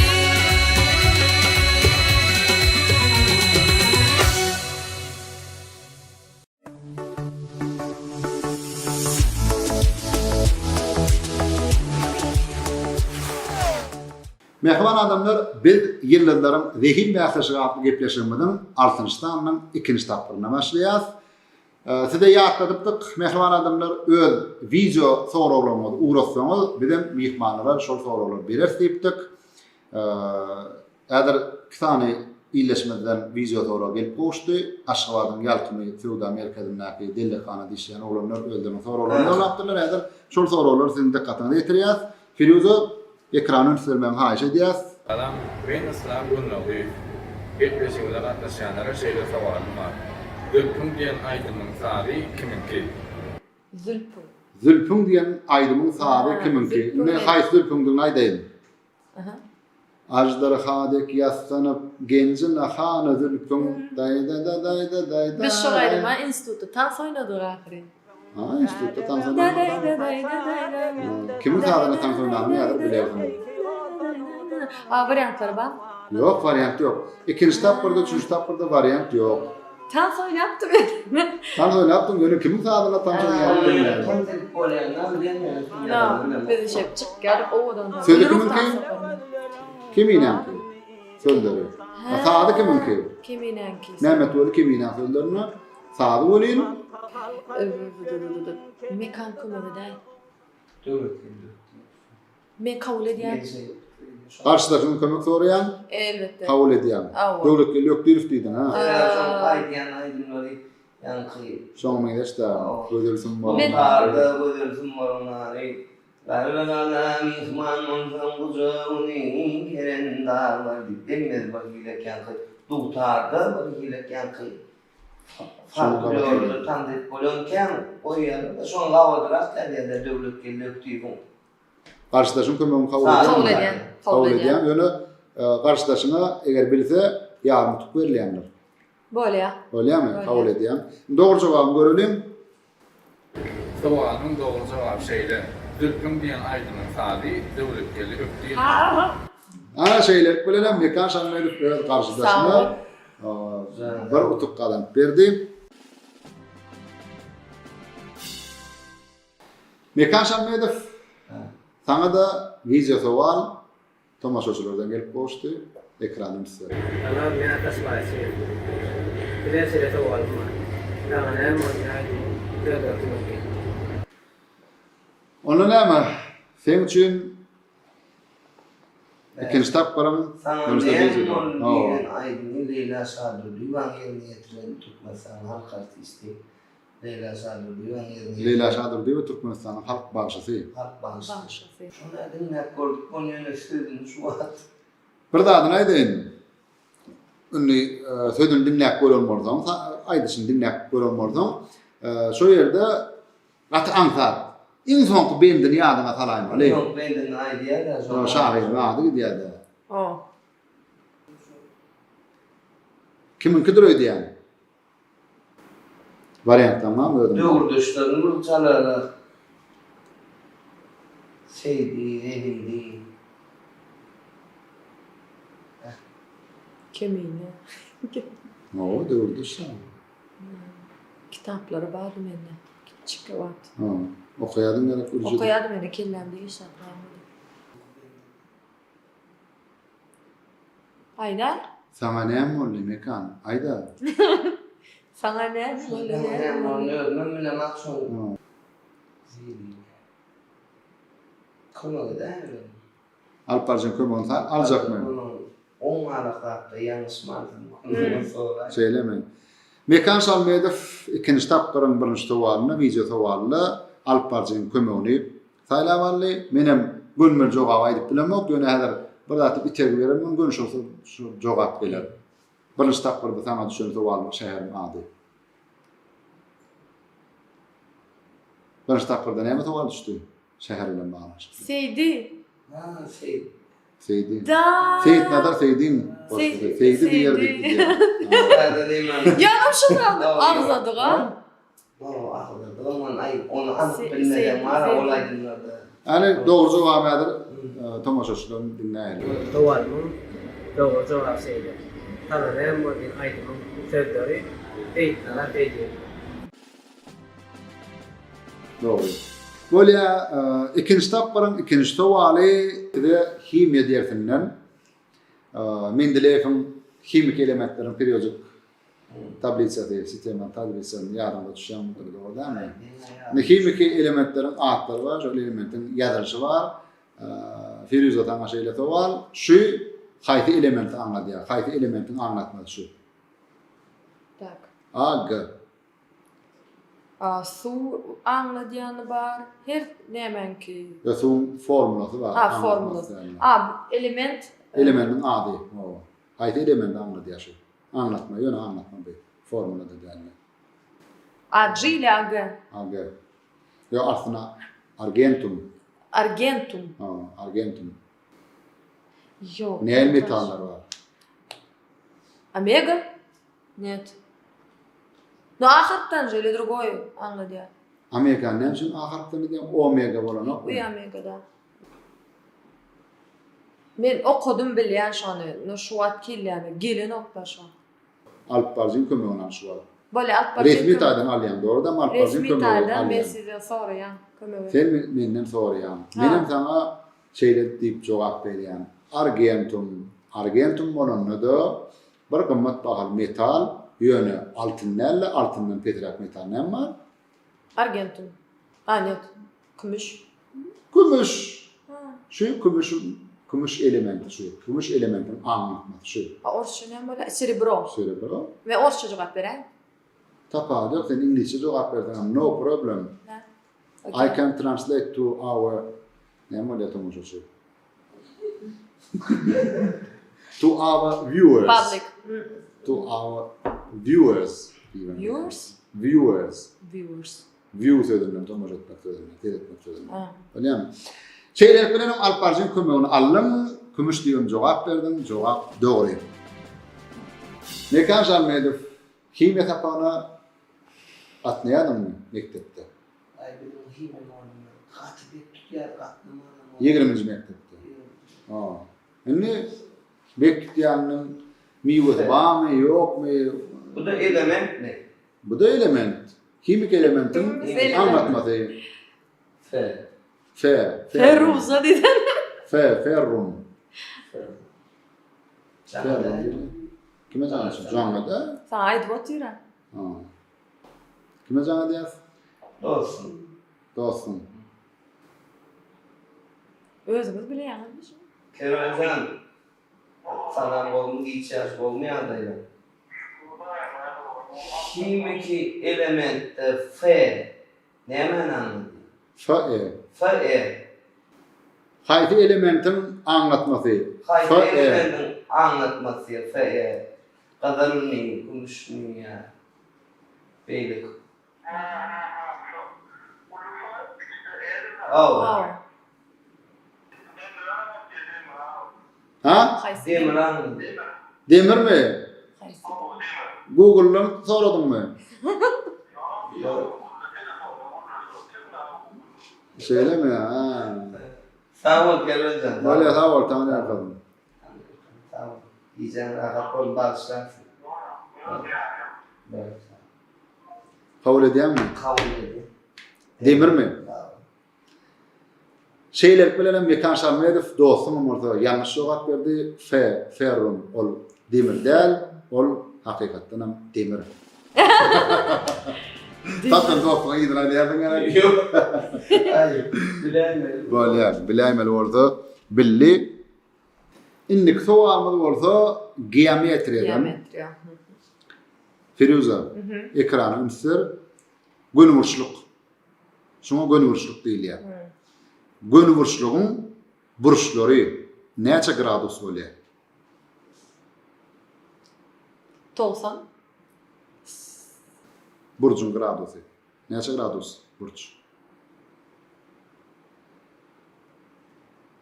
Mähriban adamlar, biz Ýyldyzlaryň zehin bäsleşigi atly gepleşigimiziň altynjy sanynyň ikinji tapgyryna başlaýarys. Size ýatladypdyk, mähriban adamlar, öz wideo soraglaryňyzy ugratsaňyz, bizem myhmanlara şol soraglary bereris diýipdik. Häzir iki sany ildeşimizden wideo sorag gelip gowuşdy. Aşgabadyň Ýalkymy söwda merkezindäki dellekhanada işleýän oglanlar özleriniň soraglaryny ýollapdyrlar. Häzir şol soraglary siziň dykgatyňyza ýetirýäs. Firuza, ekrana üns bermegiňi haýyş edýäs. Salam, men Yslam Günnogdyýew. Gepleşigimize gatnaşýanlara şeýle sowalym bar. Zülpüň diýen aýdymyň sazy kimiňki? Zülpüň. Zülpüň diýen aýdymyň sazy kimiňki? Indi haýsy zülpüňdigini aýdaýyn. Aždarha dek ýassanyp, genji nahana zülpüň daý-da-da-daý-da-daý-da. Biz şol aýdyma institutda tans oýnadyk ahyryn. Ha, institutda tans oýnadyk. Kimiň sazyna tans oýnanyny häzir bilersiňiz. A wariantlary bar? Ýok, wariant ýok. Ikinji tapgyrda, üçünji tapgyrda wariant ýok. Tans oýnapdym men. Tans oýnapdyň, ýöne kimiň sazyna tans oýnanyny bilmeýän. Tans edip bolýanda bilýän. Biz şeýdip çykýardyk owadan. Sözi kimiňki? Keminäňki. Sözleri. A sazy kimiňki? Keminäňki. Mämmetweli Keminäň sözlerine sazy welin. Mekan kömegi däl. Döwletli. Men kabul edýän. Garşydaşyňdan kömek soraýaň. Elbetde. Kabul edýäň. Döwletgeldi Ökdirow diýdiň, ha? Şoň aýdýan aýdymlary ýaňky. Şoňa meňzeş-dä. Gözelsiň boruň nary. Dutarda gözelsiň boruň nary. Garrygala myhman bolsaň gujagyny geren daglar diýip hemmesi bir hilek ýaňky. Dutarda bir hilek ýaňky. Folklorda tans edip bolýan kän goýýarlar-da şoň gabadyrak ýazýar-da Döwletgeldi Ökdirowyň. Garşydaşyň kömegini kabul edýäňmi? Kabul edýän. Kabul edýän. Ýöne garşydaşyňa eger bilse ýarym utuk berilýändir. Bolýar. Bolýarmy? Kabul edýän. Dogry jogabyny göreliň. Sowalyň dogry jogaby şeýle, Zülpüň diýen aýdymyň sazy Döwletgeldi Ökdirow. Ana şeýlelik bilenem Mekan Şanmedow öz garşydaşyna bir utuk gazanyp berdi. Mekan Şammedow, saňa-da wideo sowal tomaşaçylardan gelip gowuşdy. Ekrana üns beriň. Salam men Ataş Baýçyýew. Size şeýle sowalym bar. Saňa näme boldy aýdymyň sözleri kimiňki? Onda näme, seň üçin ikinji tapgyryň Saňa näme boldy diýen aýdymy Leýla Şadurdyýewanyň ýerine ýetiren Türkmenistanyň halk artisti Leýla Şadurdyýewanyň ýerine ýetiren. Leýla Şadurdyýewa Türkmenistanyň halk bagşysy. Halk bagşysy. Şony diňläp gördük ony ýöne sözüni şu wagt. Bir zadyny aýdaýyn. Indi sözüni diňläp gören bolsaň, aýdyşyny diňläp gören bolsaň, şo ýerde gaty aňsat. Iň soňky bendini ýadyňa salaýmaly. Iň soňky bendini aýdýar-da şo. Şahyryň ady gidýär-de. O. Kimiňkidir öýdýäň? Wariantlaň barmy özüňde? Döwürdeşlerini bir çalarlar. Seýdi, Zelili. Kemine. Hawa, döwürdeş şa. Kitaplary bardy mende. Kiçijik wagt. Ha, okaýardyň gerek ürjüdip. Okaýardym ýöne kellämde hiç zat galmady. Aýda. Saňa näme boldy Mekan? Aýda. Saňa näme boldy? Saňa näme boldy? Özümem bilemok şony. Kömek edäýmeli. Alyp barjyň kömegini sa aljakmy? Oň galak zatda ýalňyşmarsyň. Kömegini soraý. Şeýlemi? Mekan Şalmedow ikinji tapgyryň birinji sowalynda, wideo sowalynda alyp barjyň kömegini Saýlap aldy. Menem gönümel jogaby aýdyp bilemok, ýöne häzir bir zat diýip itergi berenmen göni şol şu jogap geler. Birinji tapgyrda saňa düşen sowal şäheriň ady. Birinji tapgyrda näme sowal düşdi? Şäher bilen baglanyşykly. Seýdi. Ha, Seýdi. Seýdi. Da. Seýitnazar Seýdiň goşgusy. Seýdi diýer diýip gidýär. Ýaňam şuny agzadyga. Hany dogry jogaby häzir tomaşaçydan diňläýeli. Sowalymyň dogry jogaby şeýle. Saňa näme boldy aýdymyň sözleri Seýitnazar Seýdiýew. Dogry. Bolýa ikinji tapgyryň ikinji sowaly size himiýa dersinden Mendeleýewiň himiki elementleriň periodik Tablisasy, sistema tablisasyny ýadyňda tutýaňdyr, dogry dälmi? Indi himiki elementleriň atlary bar, şol elementiň ýazylyşy bar. Firuza saňa şeýle sowal, şu haýsy elementi aňladýar? Haýsy elementiň aňlatmasy şu? Tak. A, G. A, suw aňladýany bar, her nämäňki. Ýa suwuň formulasy bar. A, formulasy. A, element. Elementiň ady, hawa. Haýsy elementi aňladýar şu? Aňlatma, ýöne aňlatma bu. Formulada däldi. A G ili A G? A G. Ýok, aslynda argentum. Argentum. Ha, argentum. Ýok. Nähili metallar bar? Omega? Net. No A harpdan же ili drugoý aňladýar. Omega näme üçin A harpdan edýäň? Omega bolanokmy? Uý omega da. Men okadym bilýän şony. No şu wagt kelläme gelenokda şo. Alyp baryjyň kömegini al şu wagt. Bolýa alyp baryjyň Resmi taýdan alýaň dogry dämi alyp baryjyň Resmi kömegi taýdan men alýaň. sizden soraýan kömegi. Sen menden soraýaň. Menem saňa şeýle diýip jogap berýän. Argentum. Argentum bolanda-da bir gymmat bahaly metal, ýöne altyn däl-de altyndan pesräk metal näme bar? Argentum. A net. Kümüş. Kümüş. Şu kümüşüň kümüş elementi şu. Kümüş elementiniň aňlatmasy şu. A orsça näme bolýar? Serebro. Serebro. Men orsça jogap beräýin. Tapawudy ýok, sen iňlisçe jogap berseňem no problem. I can translate to our näme bolýar tomaşaçy? To our viewers. Public. To our viewers. Viewers? Viewers. Viewers. View sözünden, tomaşa etmek sözünden, seretmek sözünden. Bolýarmy? Şeýlelik bilen hem alyp baryjyň kömegini aldyň, kümüş diýibem jogap berdiň, jogap dogry. Mekan Žalmedow, himiýa sapagyna gatnaýardyňmy mekdepde? Aý biziň himiýa mugallymlar gaty bek tutýardy gatnamanam. Ýigriminji mekdepde. Ha. Indi bek tutýanynyň miwesi barmy, ýokmy? Bu-da elementmi? Bu-da element. Himiki elementiň aňlatmasy. F. F. Ferruza diýsen. F. Ferrum. Ferrum. Kime jaň etsin? Jaň et-ä. Saňa aýdyp otyr-a. Ha. Kime jaň edýäs? Dostum. Dostum. Özüňiz bilýäňizmi şuny? Kerwenjan. Salam gowmy giç ýaş gowmy ýagdaýlar. Himiki elementde F nämäni aňladýar? Fe. Fe. Haýsy elementiň aňlatmasy? Haýsy elementiň aňlatmasy Fe? Gyzylmy, kümüşmi ýa beýleki? Hawa. Ha? Demir aňladýar. Demirmi? Google-dan soradyňmy? Ýok. Şeýlemi? Ha. Sag bol Kerwenjan. Bolýa sag bol Taňryýalkasyn. Sag bol. Gijäň rahat bolsun bagyşlarsyň. Kabul edýäňmi? Kabul edýän. Demirmi? Şeýlelik bilen hem Mekan Şalmedow dostuňam bolsa ýalňyş jogap berdi. F, ferrum ol demir däl, ol hakykatdan hem demir. Tapan dostuňa yzyna aýdýarsyň gerek? Ýok. Aý, biläýmeli. Bolýar, biläýmeli bolsa bildi. Indiki sowalymyz bolsa geometriýadan. Geometriýa. Firuza, ekrana üns ber. Gönüburçluk. Şuňa gönüburçluk diýilýär. Gönüburçlugyň burçlary näçe gradus bolýar? 90. Burcuň gradusy. Näçe gradus burç?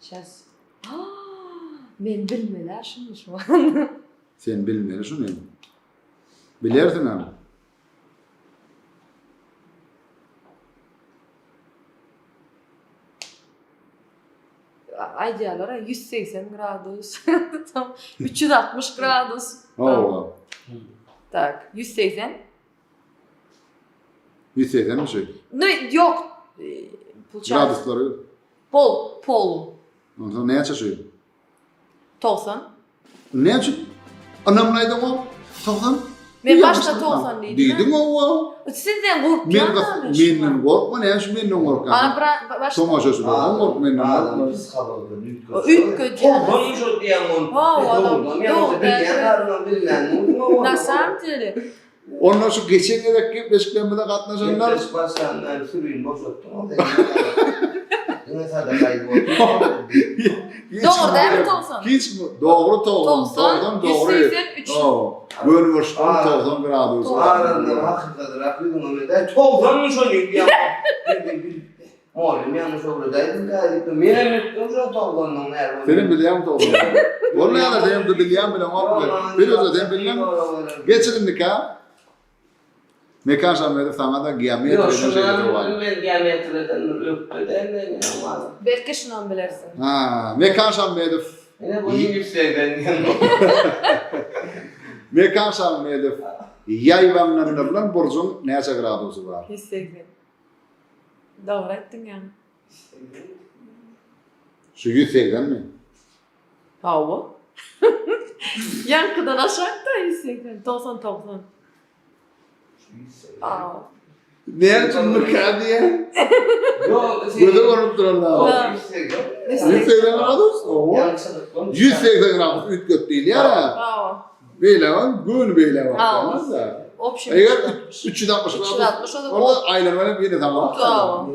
Şas. Men bilmeli şuny şu Sen bilmeli şuny. Bilersiňem. Aýdýarlar 180 gradus, tam 360 gradus. Hawa. Tak, 180. 180 mi şu? No, ýok. Graduslary. Pol, pol. Onsoň näçe şu? 90. Näme üçin ynamly aýdaňok? 90. Men başda 90 diýdim. Diýdiň owa. Sizden gorkýan Men menden gorkma, näme üçin menden gorkýaň? Ana bir başda Tomaşaçylardan gork, menden gorkma. Psihologdan üýtgedýär. Togsan şu diýen ol. Hawa, Dogry. Bilýän Na samom dele. Onda şu geçen gezek gepleşiklerimize gatnaşanlar Gepleşik başlandan sürüni boşatdyň. Diňe sadaka aýdyp otyr. Dogry dälmi 90? Hiç dogry 90. 90 dogry. 183. Göni burçdan 90 gradus. Adamlar hakykadyrak ýüzüňe medaý 90-my şo diýip Mugallym ýalňyş öwredäýdim-dä diýip, menem bilipdim şo 90-nyň näme bolanyny. Senem bilýäňmi 90-ny? Bolmaýar-a senem bilýäň bileňokmy? Firuza sen bildiň? Geçir indikä. Mekan Şamedow saňa-da geometriýadan Ýok, şeýle şunam sowal. men geometriýadan bir ökde däl men ýaňy. Belki şunam bilersiň. Ha, Mekan Şamedow. Ine bu 180 diýen. Mekan Şamedow ýaýbaňlandyrylan burcuň näçe gradusy bar? 180. Dogry aýtdyň ýaňy. Şu 180 mi? Hawa. Ýaňkydan aşakda 180, 90 90. Näme üçin Mekan diýýäň? Ýok, Göze görünip duran zat. 180 gradus? Owa. 180 gradus üýtget diýilýär-ä. Hawa. Beýle bar, göni beýle bar. Hawa. Obşim. Eger 360 360 o da Orada aýlanma hem ýene tamam. Hawa.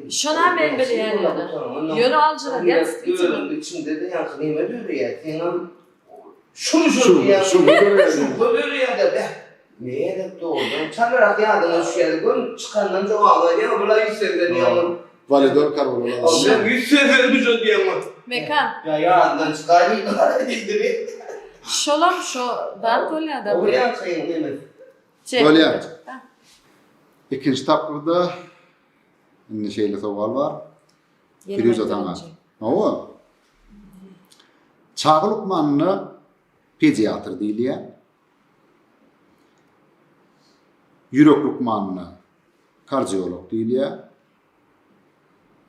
Şonam men bilýän ýöne. Ýöne aljyradýan Özüniň içinde-de ýaňky neme döreýär? Seňem şuny Şu şuny diýýän. şu döreýär. Şuny döreýär-de beh. Nädip dogrudan çalarak ýadyňa düşýär. Gün çykandan jogaby aýdýaň, bula 180 diýýän. Walidor Karwalol. Sen 180 düşen diýýän. Mekan. Ýa ýadyndan çykaýdy diýdi. Şolam şo zat bolýar-da. Bolýar seň neme. Bolýar. Ikinji tapgyrda indi şeýle sowal bar. Firuza saňa. Hawa. Çaga lukmanyna pediatr diýilýär. Ýürek lukmanyna kardiolog diýilýär.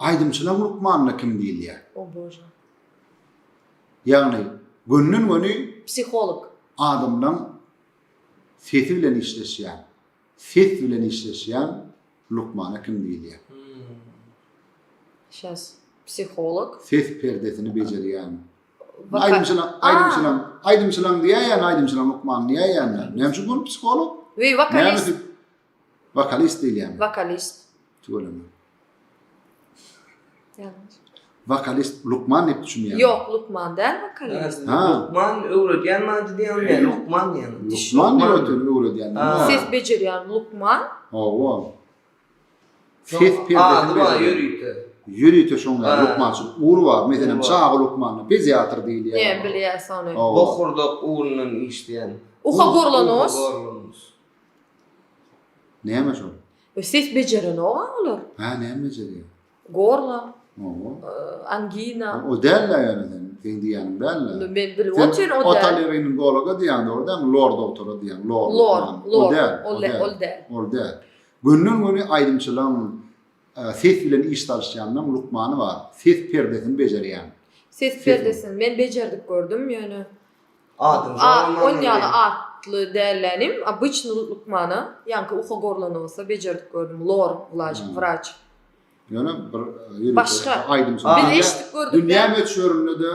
Aýdymçylaryň lukmanyna kim diýilýär? O Bože. Ýagny gönden-göni psiholog adamlaň sesi bilen işleşýän, ses bilen işleşýän lukmana kim diýilýär? Şas psiholog. Ses perdesini bejerýän. Aýdymçylaň, aýdymçylaň, aýdymçylaň diýýän, aýdymçylaň lukmany diýýänler. Näme üçin bu psiholog? We wokalist. Wokalist diýilýärmi? Wokalist. Tüweleme. Ýalňyş. Wokalist lukman diýip düşünýän. Ýok, lukman däl wokalist. Ha. Lukman öwredýän mady diýen men, lukman diýen. Lukman diýip otyr öwredýän. Ses bejerýän lukman. Hawa. Ses perdesini Ady bar ýörite. Ýörite şoň ýaly lukmançylyk ugry bar. Meselem, çaga lukmanyna pediatr diýilýär. Ne bilýäs ony. Bokurdak ugrundan işleýän. Uha gorlanos. Näme şol? Ses bejerenok-a olar. Hä, näme bejerýär? Gorla. Hawa. Angina. O däl-le ýöne sen, seň diýýäniň däl-le. Men bilip otyryn o däl. Otolerinologa diýýäň dogry dälmi? Lor dogtora diýýäň, lor. Lor, lor. O däl, ol däl. Ol däl. Ol däl. Gönden-göni aýdymçylaň ses bilen iş salyşýanlaň lukmany bar. Ses perdesini bejerýän. Ses perdesini men bejerdik gördüm ýöne. Adyny A, soraman on ýaly atly dällänim, obyçny lukmana, ýaňky uha gorlanosa bejerdik gördüm, lor wlaç, wraç. Ýöne bir ýörite Başga. aýdymçy. Biz eşidip gördük. Dünýä möçberinde-de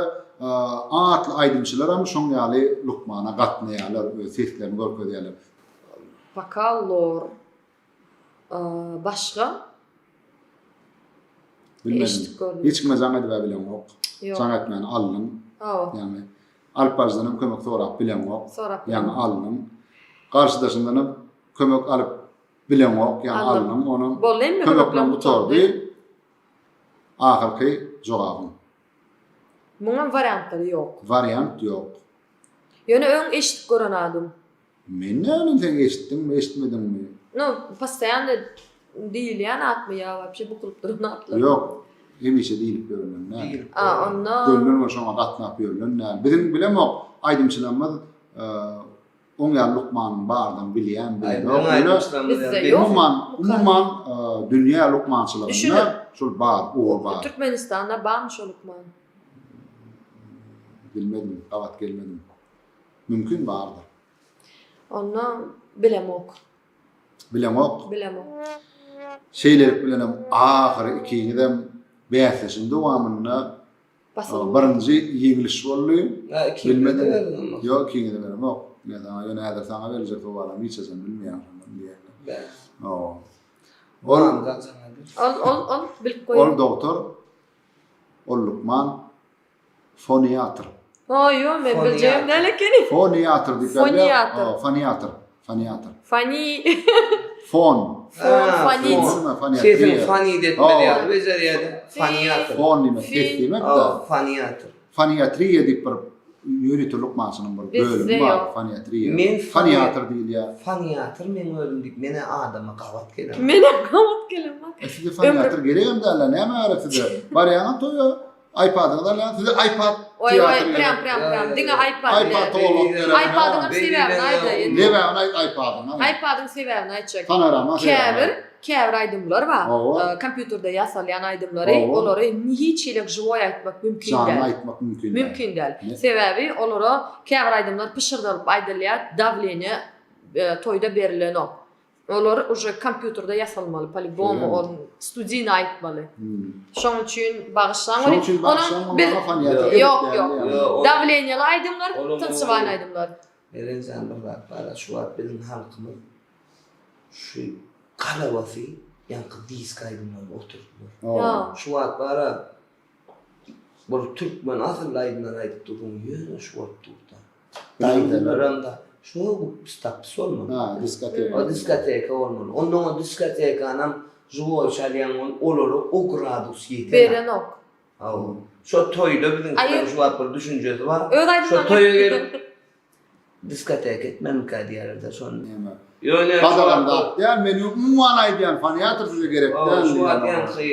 atly aýdymçylaram şoň ýaly lukmana gatnaýarlar, öz seslerini görkezýärler. Wokal lor. Başga? Bilmedim. Eşidip gördüm. Hiç kime jaň edibä bileňok. Ýok. Jaň etmäni aldyň. Hawa. Ýagny alyp baryjydan hem kömek sorap bileňok. Sorap Ýagny bilemok. aldyň. Garşydaşyňdan hem kömek alyp bileňok. Ýagny Aldym. aldyň. Onuň Boldy hemme kömekleň kömeklerim gutardy. gutardy. Ahyrky jogabyň. Muňam wariantlary ýok. Wariant ýok. Ýöne öň eşidip gören adym. Men näbilim sen eşitdiňmi eşitmediňmi? Nu postoýanno diýilýän atmy ýa wapşe bukulyp duran atlar? Ýok. Hemişe diýlip ýörülen däl. A onda. Gönden we şoňa gatnap ýörülen däl. Biziň bilemok aýdymçylarymyz oň ýaly lukmanyň bardygyny bilýän bilenok. Ýöne Bizde ýok. Umuman umuman dünýä lukmançylygynda şul bar ugur bar. Türkmenistanda barmy şo lukman? Bilmedim gabat gelmedim. Mümkin bardyr. Onda bilemok. Bileňok. Bilemok. Şeýlelik bilenem ahyry ikiňizem bäsleşigiň dowamynda birinji ýeňliş boldy. Bilmedim. Ýok, ikiňize beremok. Men saňa ýöne häzir saňa beriljek sowalam hiç haçan bilmeýän şondan diýýän. Ol. Ol ol ol bilip goý. Ol dogtor, ol lukman, foniatr. Oý, ýo, men biljegem däl ekeni. Foniatr diýip ýazýar. Foniatr. Foniatr. Foniatr. Fani. Fon. Fon, fanit. Sesiň fanit etmeli ýaly bejerýär-de. Foniatr. Fon diýmek, ses diýmek-de. Foniatr. Foniatriýa diýip bir ýörite lukmançylygyň bir bölümi bar, foniatriýa. Men foniatr diýilýär. Foniatr meň özüm diýip, men-ä adama gabat gelemok. Menem gabat gelemok. E size foniatr geregem däl-ä, nämä gerek size? Barýaňyz toýa, iPad-yňyzy alýaňyz, size iPad Oý, oý, prýam, prýam, prýam, diňe iPad bilen. iPad towlak gerek. iPad-yňam sebäbini aýdaýyn. Sebäbini aýt iPad-yň. iPad-yň sebäbini aýtjak. Panorama sebäbini. Käbir Käbir aýdymlar bar, kompýuterde ýasalýan aýdymlary, olary hiç hili žiwoý aýtmak mümkin däl. Janly aýtmak mümkin däl. Mümkin däl. Sebäbi olara käbir aýdymlar pyşyrdalyp aýdylýar, dawleniýe toýda berilenok. Olar uje kompýuterde ýasalmaly, po-lýubomu ol studiýny aýtmaly. Şoň üçin bagyşlaň Şoň üçin bagyşlaň, oňa foniatr gerek Ýok, ýok. Dawleniýeli aýdymlar, tynçyban aýdymlar. Merenjan bir zat bar-a, şu wagt biziň halkymyz Şu galabasy ýaňky disk aýdymlaryny oturtdylar. Şu wagt bara bir türkmen asylly aýdymlary aýdyp durduň ýöne şu bolup durda. Daýzalaram da şu gupsy tapsy bolmaly. Ha, diskoteka. O diskoteka bolmaly. Ondan o diskotekanam žiwoý çalýaň ol olara o gradus ýetenok. Berenok. Hawa. Şo toýda biziňkileriň şu wagt bir düşünjesi bar. Öz Şo aýdymlaryny toýa gelip Diskoteka etmemika diýerler-de şony. Näme? Ýöne şu Gadagan wagt zat däl, men umuman aýdýan, foniatr size gerek däl Şu wagt diýýän. ýaňky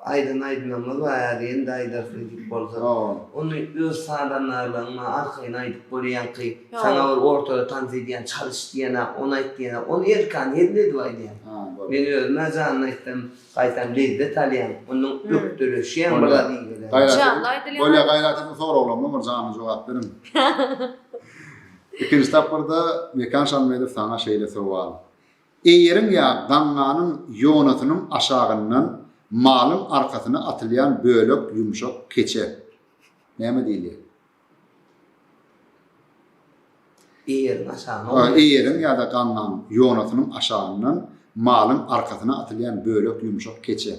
aýdan aýdymlarymyz bar häzir indi aýdarsyň diýip bolsa. Ony öz sazandarlygyňa arkaýyn aýdyp bolýar ýaňky saňa bir ortada tans edýän çalyş diýenak, ony aýt diýenak, ony erkan hezil edip aýdýan. Men özüm-ä janyny aýtsam gaýtam lezzet alýan, ondan ökdeleşýän bir zat iýgele. Janly aýdylýan. Bolýa gaýrat ediň soraglaryma bir janly jogap beriň. Ikinji tapgyrda Mekan Şanmedow saňa şeýle sowal. Eýeriň ýa gaňňanyň ýonasynyň aşagyndan malyň arkasyna atylýan bölek ýumşak keçe. Näme diýilýär? Eýeriň aşagyna. Eýeriň ýa-da gaňňaň ýonasynyň aşagyndan malyň arkasyna atylýan bölek ýumşak keçe.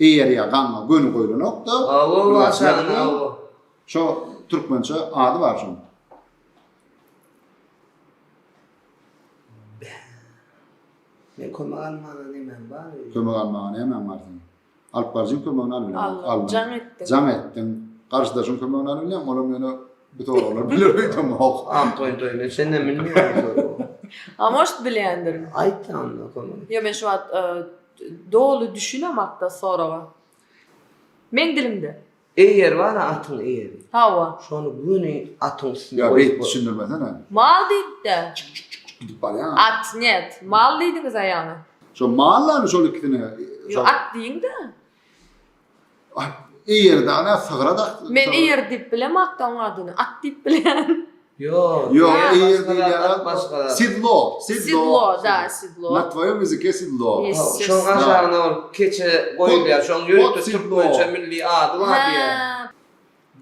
Eýer ýa gaňňa göni goýlanok-da, Hawa, aşagyna, hawa. Şo türkmençe ady bar şoň. Bä. Men kömek almaga nemäm bar? Kömek almaga nämäň bar seniň? Alyp baryjyň kömegini alyp bileňok. Aldyň, jaň etdiň. Jaň etdiň. Garşydaşyň kömegini alyp bilýäň, olam ýöne bu soraglary biler öýdemok. Antoýn toý, men senden bilmeýän bu soragy. A может bilýändirin. Aýt onda kömek. Ýo men şu wagt doly düşünemakda soraga. Meň dilimde. Eýer bar-a atyň eýeri. Hawa. Şony göni atyň üstüne Ýa goýup beýdip düşündirmesene. Mal diýdi-dä. Gidip barýaň. At net. Mal diýdiňiz-ä ýaňy. Şo mallamy şol ikisini. Ýo at diýiň-dä. Eýeri dagy nä sygra dak. Men eýer diýip bilemok-da oň adyny. At diýip bilýän. Ýok. Ýok, eýer diýilýän başga. Sidlo, sidlo. Sidlo, da, sidlo. Na twoýom ýazyke sidlo. Şoň aşagyna bir keçe goýulýar. Şoň ýörite türkmençe milli ady bar diýýär.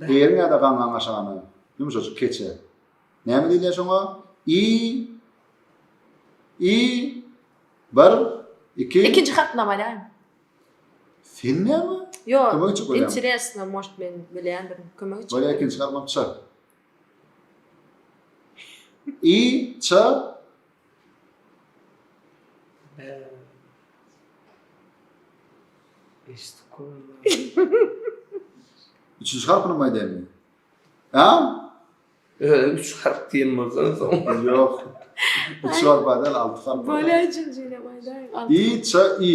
Eýeriň ýa-da gaňňaň aşagyna ýumşajyk keçe. Näme diýilýär şoňa? I I bir, iki. Ikinji harpynam aýdaýyň. Sen näme? Ýok, interesno, может men bilýändirin. Kömek etjek. Bolýar, ikinji harpam ç. I, ç. Üçünji harpyny aýdaýynmy? A? Özüm üç harp diýen bolsaň soň. Ýok. Üç harp däl, alty harp. Bolýar üçünjinem aýdaýyň. I, ç, i.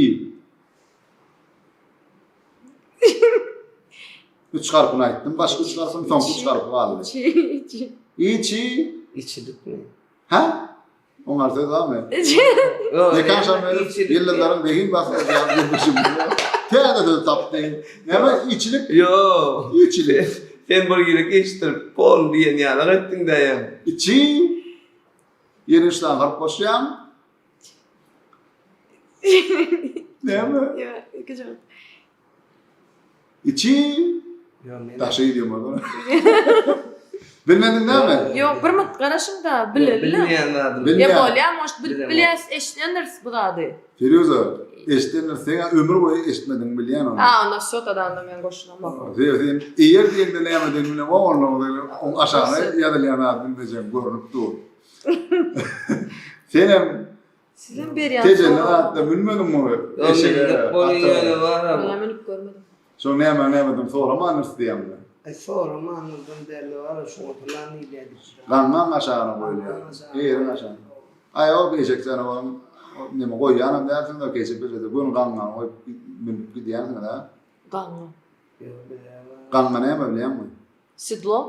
Üç harpyny aýtdym. Başga üç harpyny, soňky üç harpy galdy. Içi, içi. Içi. Içilikmi? Hä? Oňa söz barmy? Içi. Mekan Şamedow ýyldyzlaryň zehin basgylaýan gürrüňçi. Täze söz tapdy. Näme içilik? Ýok. Içilik. Sen bir gezek eşitdirip, pol diýen ýaly etdiň-dä ýa. Içi. Ýene üç sany harp goşýaň. Näme? Ýok, iki jogap. Içi. Daşy diýen bolsa. Bilmediň näme? Ýok, bir minut garaşyň-da, bileli. Bilmeýän zadym. Ýa bolýa, может bilip bilýäs, eşidendiris bu zady. Firuza, eşidendir, sen ömür boýy eşitmediň bilýän ony. A, onda wsё tada onda men goşulamok. Sen sen eýer diýende nämedigini bilemok onda oň aşagyna ýazylýan zady bilmejegiň görnüp dur. Senem Sizem berýän Tejende zatda münmediňmi? Eşege, ata. Menä münüp görmedim. Şoň näme nämedigini soramandyrys diýýäňmi? Aý soramandyrdan däl bar şoňa pylan diýilýär diýip. Gaňňaň aşagyna goýulýar. Eýeriň aşagyna. Aý ol eşek janawaryň neme goýýanam dälsiňiz keçe peçede göni gaňňany goýup münüp gidýänsiňiz a? Gaňňa. Ýok bilýän. Gaňňa näme bilýäňmi? Sidlo.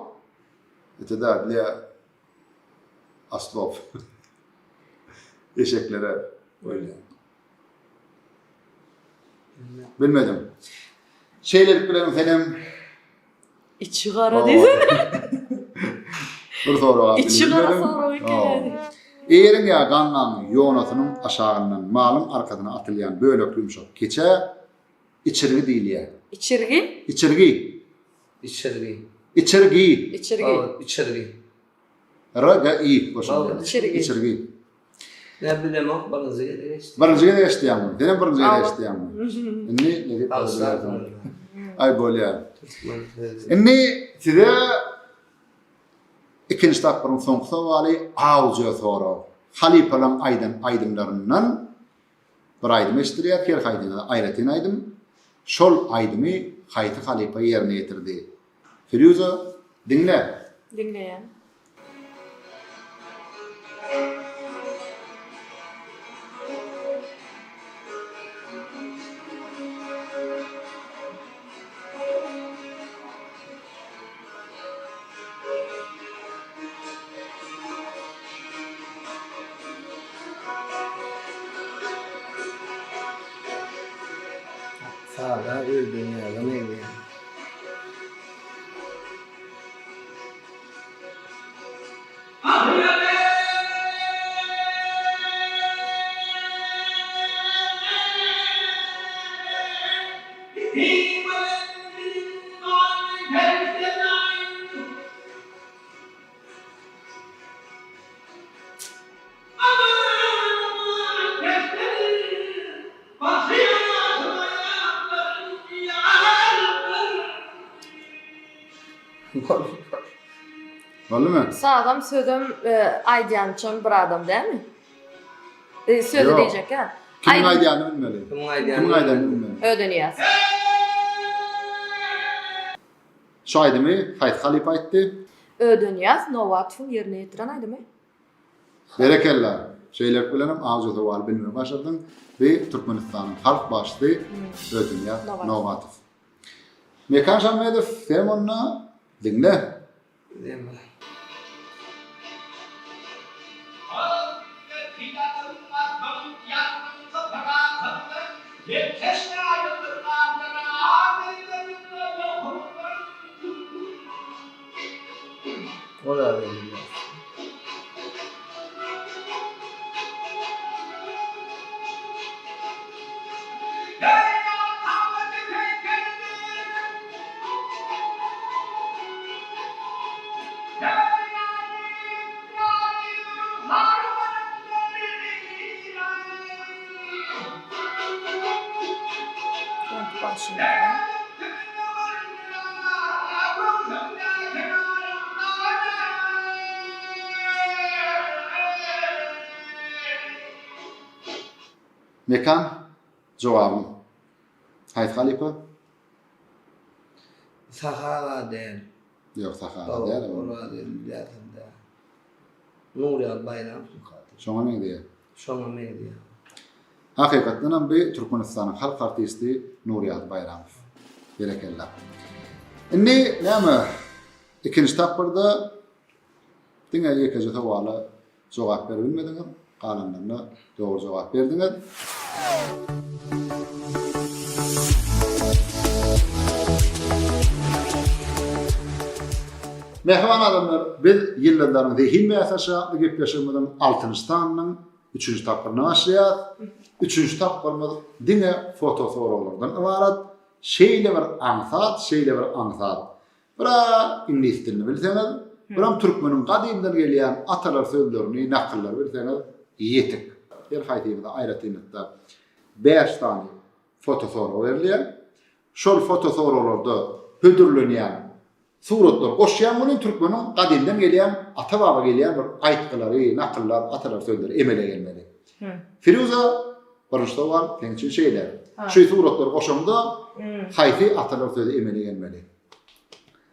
Ete da dla Oslov. Eşeklere goýulýar. Bilmedim. Şeýlelik bilen senem Içi gara diýsene. Bir soraga Içi gara sorag eken. Eýeriň ýa gaňňaň ýonasynyň aşagyndan malyň arkasyna atylýan bölek ýumşak keçä içirgi diýilýär. Içirgi? Içirgi. Içirgi. Içirgi. Içirgi. Içirgi. R G I goşulýar. Içirgi. Içirgi. Men bilemok birinji gezek eşitdim. Birinji gezek eşitýäňmi? Senem birinji gezek eşitýäňmi? Indi nesip bolsa. Aý bolýar. Indi size ikinji tapgyryň soňky sowaly audio sorag. Halypalaryň aýdan aýdymlaryndan bir aýdym eşitdirýär, her haýsyňyza aýratyn aýdym. Şol aýdymy haýsy halypa ýerine ýetirdi? Firuza, diňle! Diňleýän. Sada öýden ýaza meňzeýär. Boldumy? Sazam sözem aýdýançam bir adam dälmi? Sözi diýjek ýa. Kimiň aýdýanyny bilmeli. Kimiň aýdýanyny Kimiň aýdanyny bilmeli. Ödenýas. Şu aýdymy haýsy halypa aýtdy? Ödenýas Nowatowyň ýerine ýetiren aýdymy. Berekella! Şeýlelik bilenem awja sowaly bilmegi başardyň. Bi Türkmenistanyň halk bagşysy Ödenýaz Nowatow. Mekan Şamedow sen onda diňle. Diňle. Olar bilmez. Mekan, jogabyň. Haýsy halypa? Sahy aga däl. Ýok, Sahy aga däl. Ol bilýärsiň dä. Nurýagdy Baýramowmyka? Şoňa meňzeýär. Şoňa meňzeýär. Hakykatdanam bi Türkmenistanyň halk artisti Nurýagdy Baýramow. Berekella. Indi näme ikinji tapgyrda diňe ýekeje sowala jogap beribilmediňiz, galanlaryna dogry jogap berdiňiz. Mähriban adamlar, biz Ýyldyzlaryň zehin bäsleşigi atly gepleşigimiziň altynjy sanynyň üçünji tapgyryna başlaýarys. Üçünji tapgyrymyz diňe foto soraglardan ybarat. Şeýle bir aňsat, şeýle bir aňsat. Bir-ä iňlis dilini bilseňiz. Biram türkmeniň gadymdan gelýän atalar sözlerini, nakyllary bilseňiz ýetik. Her haýsyňyza aýratynlykda bäş sany fotosorag berilýär. Şol fotosoraglarda hödürlenýän suratlary goşýan welin türkmeniň gadymdan gelýän ata-baba gelýän bir aýtgylary, nakyllar, atalar sözleri emele gelmeli. Firuza, birinji sowal seň üçin şeýle. Şu suratlary goşaňda haýsy atalar sözi emele gelmeli?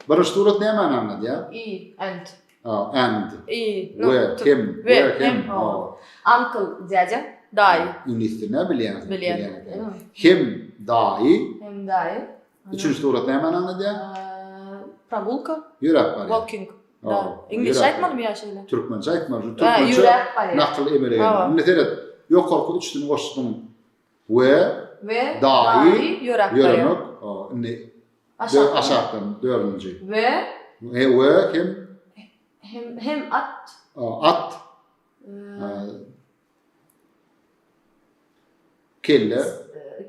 Birinji surat nämäni aňladýar? I, and. And. I, we, hem, we, hem. Uncle, däde, daýy. Iňlis dilini bilýäňsiň. Bilýän. Hem daýy. Hem daýy. Üçünji surat nämäni aňladýar? Progulka. Ýöräp barýar. Walking. Da. Iňlisçe aýtmalymy ýa şeýle? Türkmençe aýtmaly. Türkmençe nakyl emele geldi. Indi seret, ýokarky üçüsini goşduň. We, we daýy ýöräp barýar. Ýöremek. Indi aşakdan dördünji. We we hem hem hem at. At. Kelle.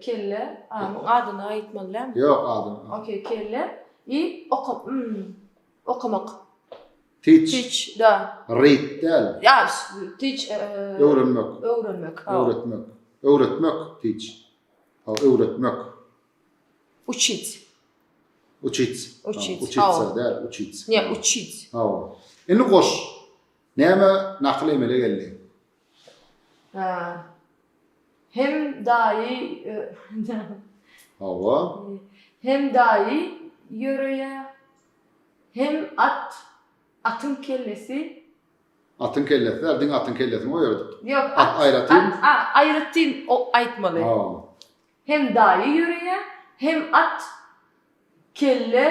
Kelle. A, muň adyny aýtmaly dälmi? Ýok, adyny. Okey, kelle. I oka, hmm, okamak. Teach. Teach, da. Read däl. Ýa, teach. Öwrenmek. Öwrenmek. Öwretmek. Öwretmek, teach. Öwretmek. Uçit. Uçit. Uçit. Uçitsa däl, uçit. Ne, uçit. Hawa. Indi goş. Näme nakyl emele geldi? Ha. Hem daýy Hawa. Hem daýy ýöreýär, hem at, atyň kellesi. Atyň kellesi däl, diňe atyň kellesini goýardyk. Ýok, at aýratyn. At, a, aýratyn aýtmaly. Hawa. Hem daýy ýöreýär, hem at kelle.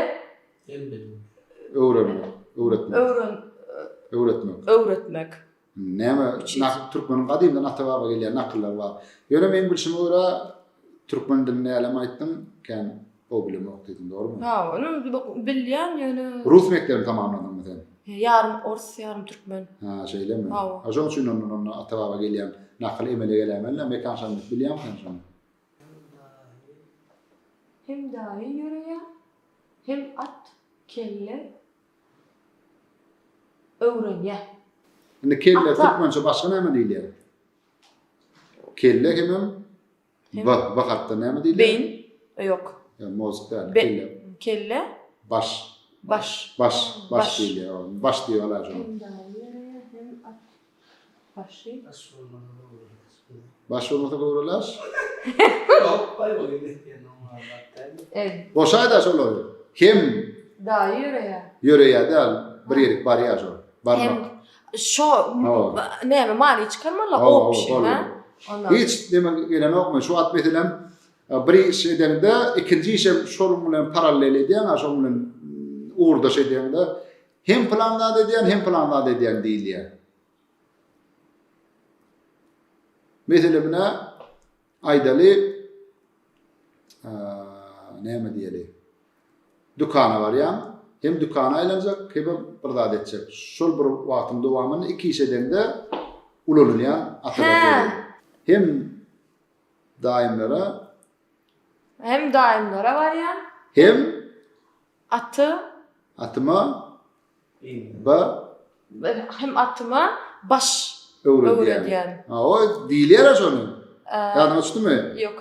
Hem bilim. Öwrenmek, öwretmek. Öwren. Öwretmek. Öwretmek. Näme, türkmeniň gadymdan ata-baba gelýän nakyllary bar. Ýöne meň bilşime görä, türkmen dilini älem aýtdyň, kän gowy bilemok diýdiň, dogrumy? Hawa, ony bilýän, ýöne. Rus mekdebini tamamladyňmy sen? Ýarym ors, ýarym türkmen. Ha, şeýlemi? Hawa. Ha, şoň üçin ondan onda ata-baba gelýän nakyl emele geläýmeli-dä, Mekan Şamyýew bilýäňmi sen şony? Hem daýy ýöreýär, hem at kelle öwrenýär. Indi kelle türkmençe başga näme diýilýär? Kelle hemem B, B harpdan näme diýilýär? Beýin, ýok. Ýa, mozg däl, kelle. Kelle. Baş. Baş. Baş, baş diýilýär. Baş diýip alaý şony. Hem daýy ýöreýär, hem at başy. Baş bolmasa göwrelaş. Baş bolmasa göwrelaş? Ýok, baý ol ýene normal zat däl. Goşaý-da şolary. Hem. Daýy ýöreýär. Ýöreýär däl, bir ýerik barýar şol. Barmak. Hem şo näme many çykarmaly obşi, hä? Hiç neme gelenokmy? Şu wagt meselem bir iş edeňde ikinji işem şonuň bilen parallel edýäň, şonuň bilen ugurdaş edýäňde hem pylan zat edýän, hem pylan zat edýän diýilýär. Meselem aýdaly näme diýeli? Dükana barýaň, hem dükana aýlanjak, hemem bir zat etjek. Şol bir wagtyň dowamynda iki iş edeňde ulanylýan atalar sözi. Hem daýymlara Hem daýymlara barýan. Hem Aty Atyma Ba. Hem atyma baş öwredýän. Hawa, diýilýär-ä şony. Ýadyňa düşdümi? Ýok.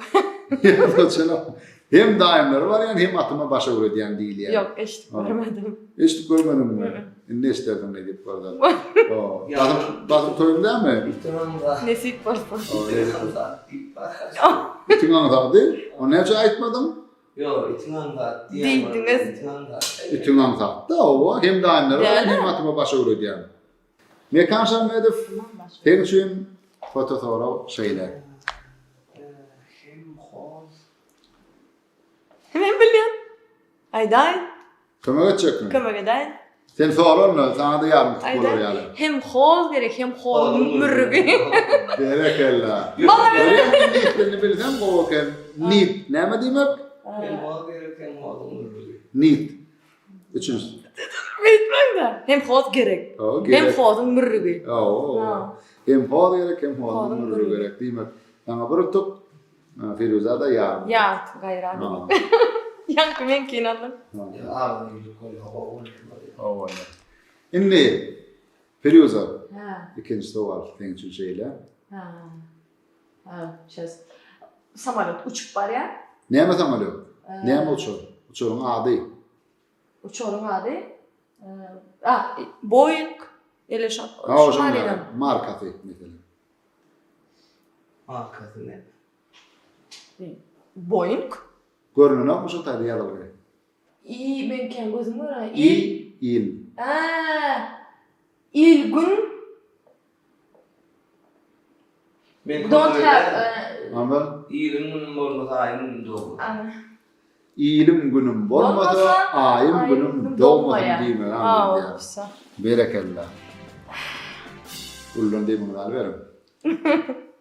Ýadyňa düşenok. Hem daýymlara barýan, hem atyma baş öwredýän diýilýär. Ýok, eşidip görmedim. Eşidip görmediňmi? Indi eşidersiň nesip bolsa. Basyp, basyp toýuň dälmi? Nesip bolsa. Itiň aňsady? Ony näçe aýtmadyň? Ýok, itiň aňsat diýen Diýdiňiz. Itiň aňsat. Itiň aňsat-da, hawa, hem daýymlara barýan, hem atyma baş öwredýän. Mekan Şammedow, seň üçin fotosorag şeýle. Hem hoz. Men bilýän. Aýdaý. Kömek etjekmi? Kömek edäýin. Sen sora onda, saňa-da ýarym utuk bolar ýaly. Hem hoz gerek, hem hozuň mürrügi. Berekella. Görýäňmi, iňlis dilini bilseň gowy eken. Nit näme diýmek? Hem hoz gerek, hem hozuň mürrügi. Nit. Üçünjisi. Beýtmäň-dä. Hem hoz gerek. Hem hozuň mürrügi. Hawa. Hem hoz gerek, hem hozuň mürrügi gerek. Diýmek, saňa bir utuk, Firuza-da ýarym. Ýarty gaýrat edip. Ýaňky meňkini aldyň. Agzy ýüzük bolýar, gowy bolýar. Gowy bolýar. Indi Firuza. Hä. Ikinji sowal seň üçin şeýle. Hä. Hä, şes. Samolýot uçup barýar. Näme samolýot? Näme uçar? Uçaryň ady? Uçaryň ady? A, Boeing ele şo. Ha, şoň markasy meselem. Markasy näme? Boeing. Görnenokmy şo taýda ýazylgy? I men kän gözüm göräý. Il il. Ä. Il gün. Men Don't have. Onda Iliň günüm bolmasa aýyň günüm dogmaz. Ilim günüm bolmasa aýym günüm dogmasyn diýmegi aňladýar. Berekella. Ullan demiňizi alyberiň.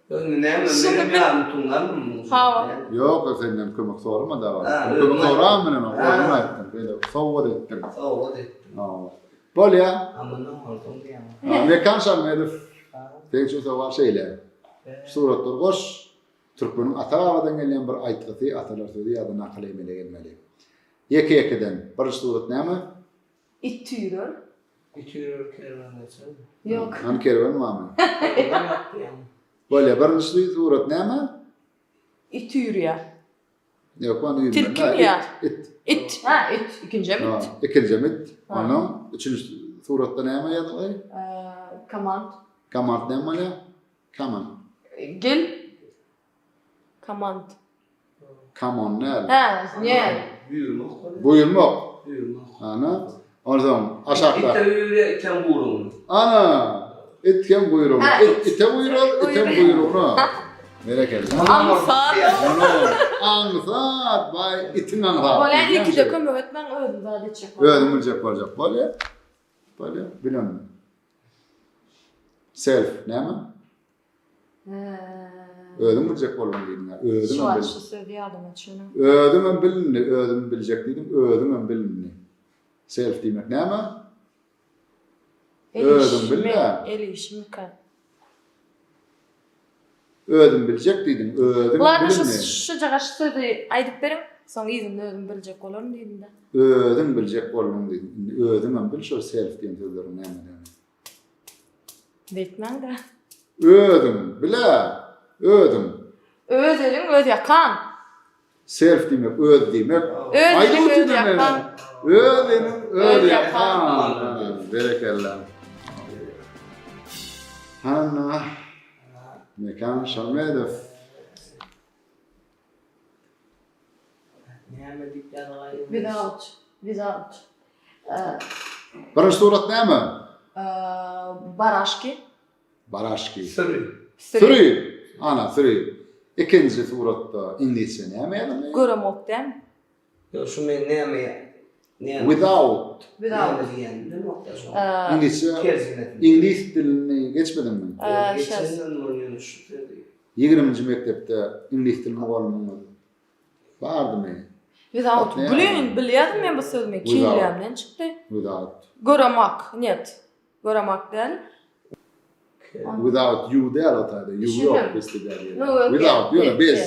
Indi näme menem ýarym tuňňalmyň? Hawa. Ýok, senden kömek soramady aga. Kömek soran bilen özüň aýtdyň. Beýle sowgat etdiň. Sowgat etdim. Hawa. Bolýa. Amana bolsun diýýän. Mekan Şamedow. Seň üçin sowal şeýle. Suratlar goş. Türkmeniň ata-babadan gelýän bir aýtgysy, atalar sözi ýa-da nakyly emele gelmeli. Ýeke-ýekeden. Birinji surat näme? It tüýrer. It üýrer kerwen geçer. Ýok. Hany kerwen barmy? Kerwen ýok diýýän. Bolýa, birinji surat näme? It üýrýär. Ýok, ony üýrmez. Tilkimi ýa? It. It. Ha, it. Ikinjem it. Ikinjem it. Onnoň üçünji suratda näme ýazylgy? Komand. Komand näme bolýar? Come on. Gel. Komand. Come on näl? Hä, ne? Buýurmak bolýar. Buýurmak. Buýurmak. Ana. Onsoň aşakda. Ite buýurýar, item guýrugyny. Ana. It hem guýrugyny. It ite buýrar, item guýrugyna. Berekella. Aňsat. Aňsat, baý itiň aňsat. Bolýar, ilki-de kömek etmäň, özüm zat etjek bolýan. Özüň biljek boljak. Bolýar. Bolýar, bilemok. Self näme? Özüň biljek bolduň diýdiň-ä. Özüňem bil. Şu söz ýadyma düşenok. Özüňem bil indi, özüm biljek diýdiň, özüňem bil indi. Self diýmek näme? Özüň bil-dä. El işimikä? Özüm biljek diýdiň, özüň Ladno şu bil indi. şujagaş sözi aýdyp beriň, soň yzynda özüm biljek bolaryn diýdim-de. Özüň biljek bolduň diýdiň. Indi özüňem bil şol self diýen sözleriň nämedigini. Beýtmäň-dä. Özüň bil-ä, özüň. Öz eliň, öz ýakaň. Self diýmek öz diýmek. Öz eliň, öz ýakaň. Öz eliň, öz ýakaň. Berekella. Hana. Mekan Şamedow. Näme diýip ýazgaýyn? Without. Without. Birinji surat näme? Baraşki. Baraşki. Süri. Süri. Ana, süri. Ikinji suratda iňlisçe näme ýazyldy? Göremok dämi? Ýok, şu men näme näme Without. Without. Näme diýenini bilemok-da şo. Iňlisçe. Terjimesini. Iňlis dilini geçmediňmi? Geçenden bolýan şu sözi. Ýigriminji mekdepde iňlis dili mugallymyňyz bardymy? Without. Blin, bilýärdim men bu sözi men kellämden çykdy. Without. Göremak, net. Göremak däl. Without you däl o taýda. You ýok bizde däl ýerde. Without ýöne biz.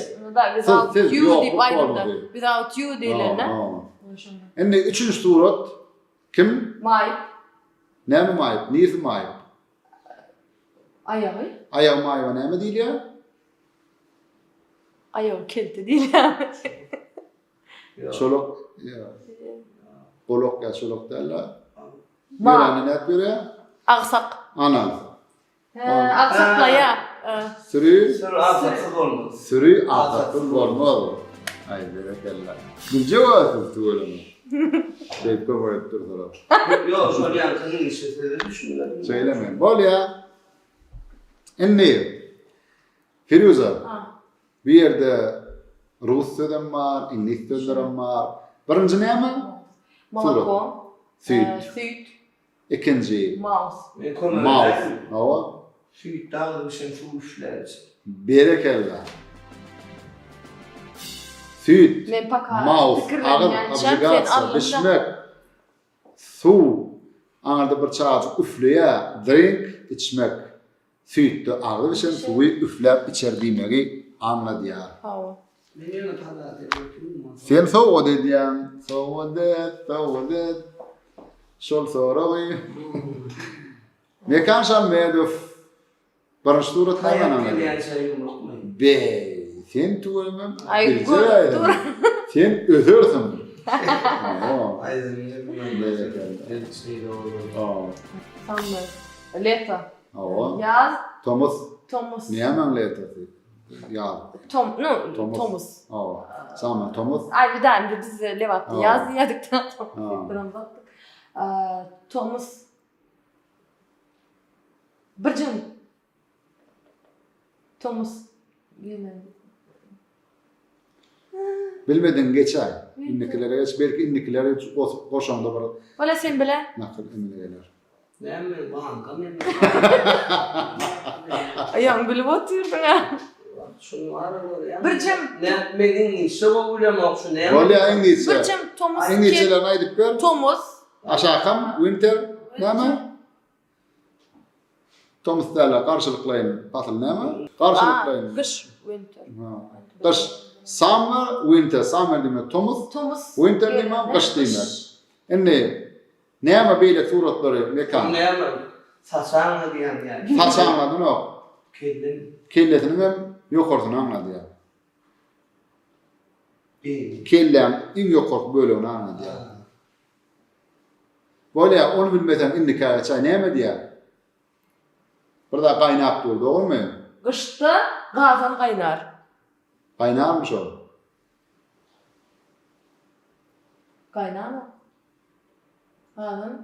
Without you diýip aýdyldy. Without you diýlende. Indi üçünji surat kim? Maýyp. Näme maýyp? Nirsi maýyp? Aýagy. Aýagy maýyba näme diýilýär? Aýagy kelte diýilýär. Çolak ýa. Golak ýa çolak däl-de. Ýöräni nädip ýörýär? Agsak. Ana. Hä, agsaklaýar. Süri. Süri agsaksyz bolmaz. Süri agsaksyz bolmaz. Aý berekella. Biljek-ä siz tüweleme. Şeýdip kömek edip dursalar. Ýok, şol ýaňky iňlisçe söze düşünmedim. Şeýlemi? Bolýa. Indi Firuza. Bu ýerde rus sözem bar, iňlis sözlerem bar. Birinji näme? Moloko. Süýt. Süýt. Ikinji. Mouse. Men kömek Mouse. edäýinmi? Hawa. Süýtde agzy bişen suw üfläp içer. Berekella. Süýt. Men paka Mouse. Agyz. pikirlenýänçäm sen Obligasiýa. aldyň-da. Bişmek. Suw. Aňyrda bir çagajyk üfleýär. Drink. Içmek. Süýtde agzy bişen suwy üfläp içer diýmegi aňladýar. Hawa. Men ýöne podarka edip oturman. Sen sowgat edýäň. Sowgat et, sowgat et. Şol soragy. Mekan Şalmedow birinji surat Taýak näme? gelýänçä ýumrukmy? Be, sen tüweleme Aý, biljek görüp aýdym. dur. Sen ösersiň. Hawa. Aýdym Berekella. Şeýle boldy. Hawa. Summer. Leto. Hawa. Ýaz, Tomus. tomus. Nämäň letosy? Ýaz. Tom, nu, Tomus. tomus. Hawa. Summer, tomus. Aý, bir däl, indi biz Lebapda Hawa. ýaz diýýärdik-de, tomus Ha. diýip duramzokdyk. Tomus. Birjigim. Tomus gelen. Bilmediň geçäý. Indikilere geç. Belki indikileri goşaňda bir Bolýa sen bile. Nakyl emele geler. Näme men banka men. Aýaň bilip otyrsyň-a. Şuny bar görýän. Birjim. Ne men iňlisçe gowy bilemok şu näme. Bolýa iňlisçe. Birjim tomus. Iňlisçelerini aýdyp ber. Tomus. Aşakam winter näme? Tomus däl-de garşylyklaýyn pasyl näme? Garşylyklaýyn. Gyş, winter. Gyş. Summer, winter. Summer diýmek tomus. Tomus. Winter diýmek gyş diýmek. Indi näme beýle suratlary Mekan? Näme? Saç aňladýan ýa. Saç aňladanok. Kellemi? Kellesiniň hem ýokarsyny aňladýar. Beýni. Kelläň iň ýokarky bölegini aňladýar. Bolýa, ony bilmeseň indikä çaý näme diýýär? Bir zat gaýnap dur, dogrumy? Gyşda gazan gaýnar. Gaýnarmy şol? Gaýnanok. Gazan.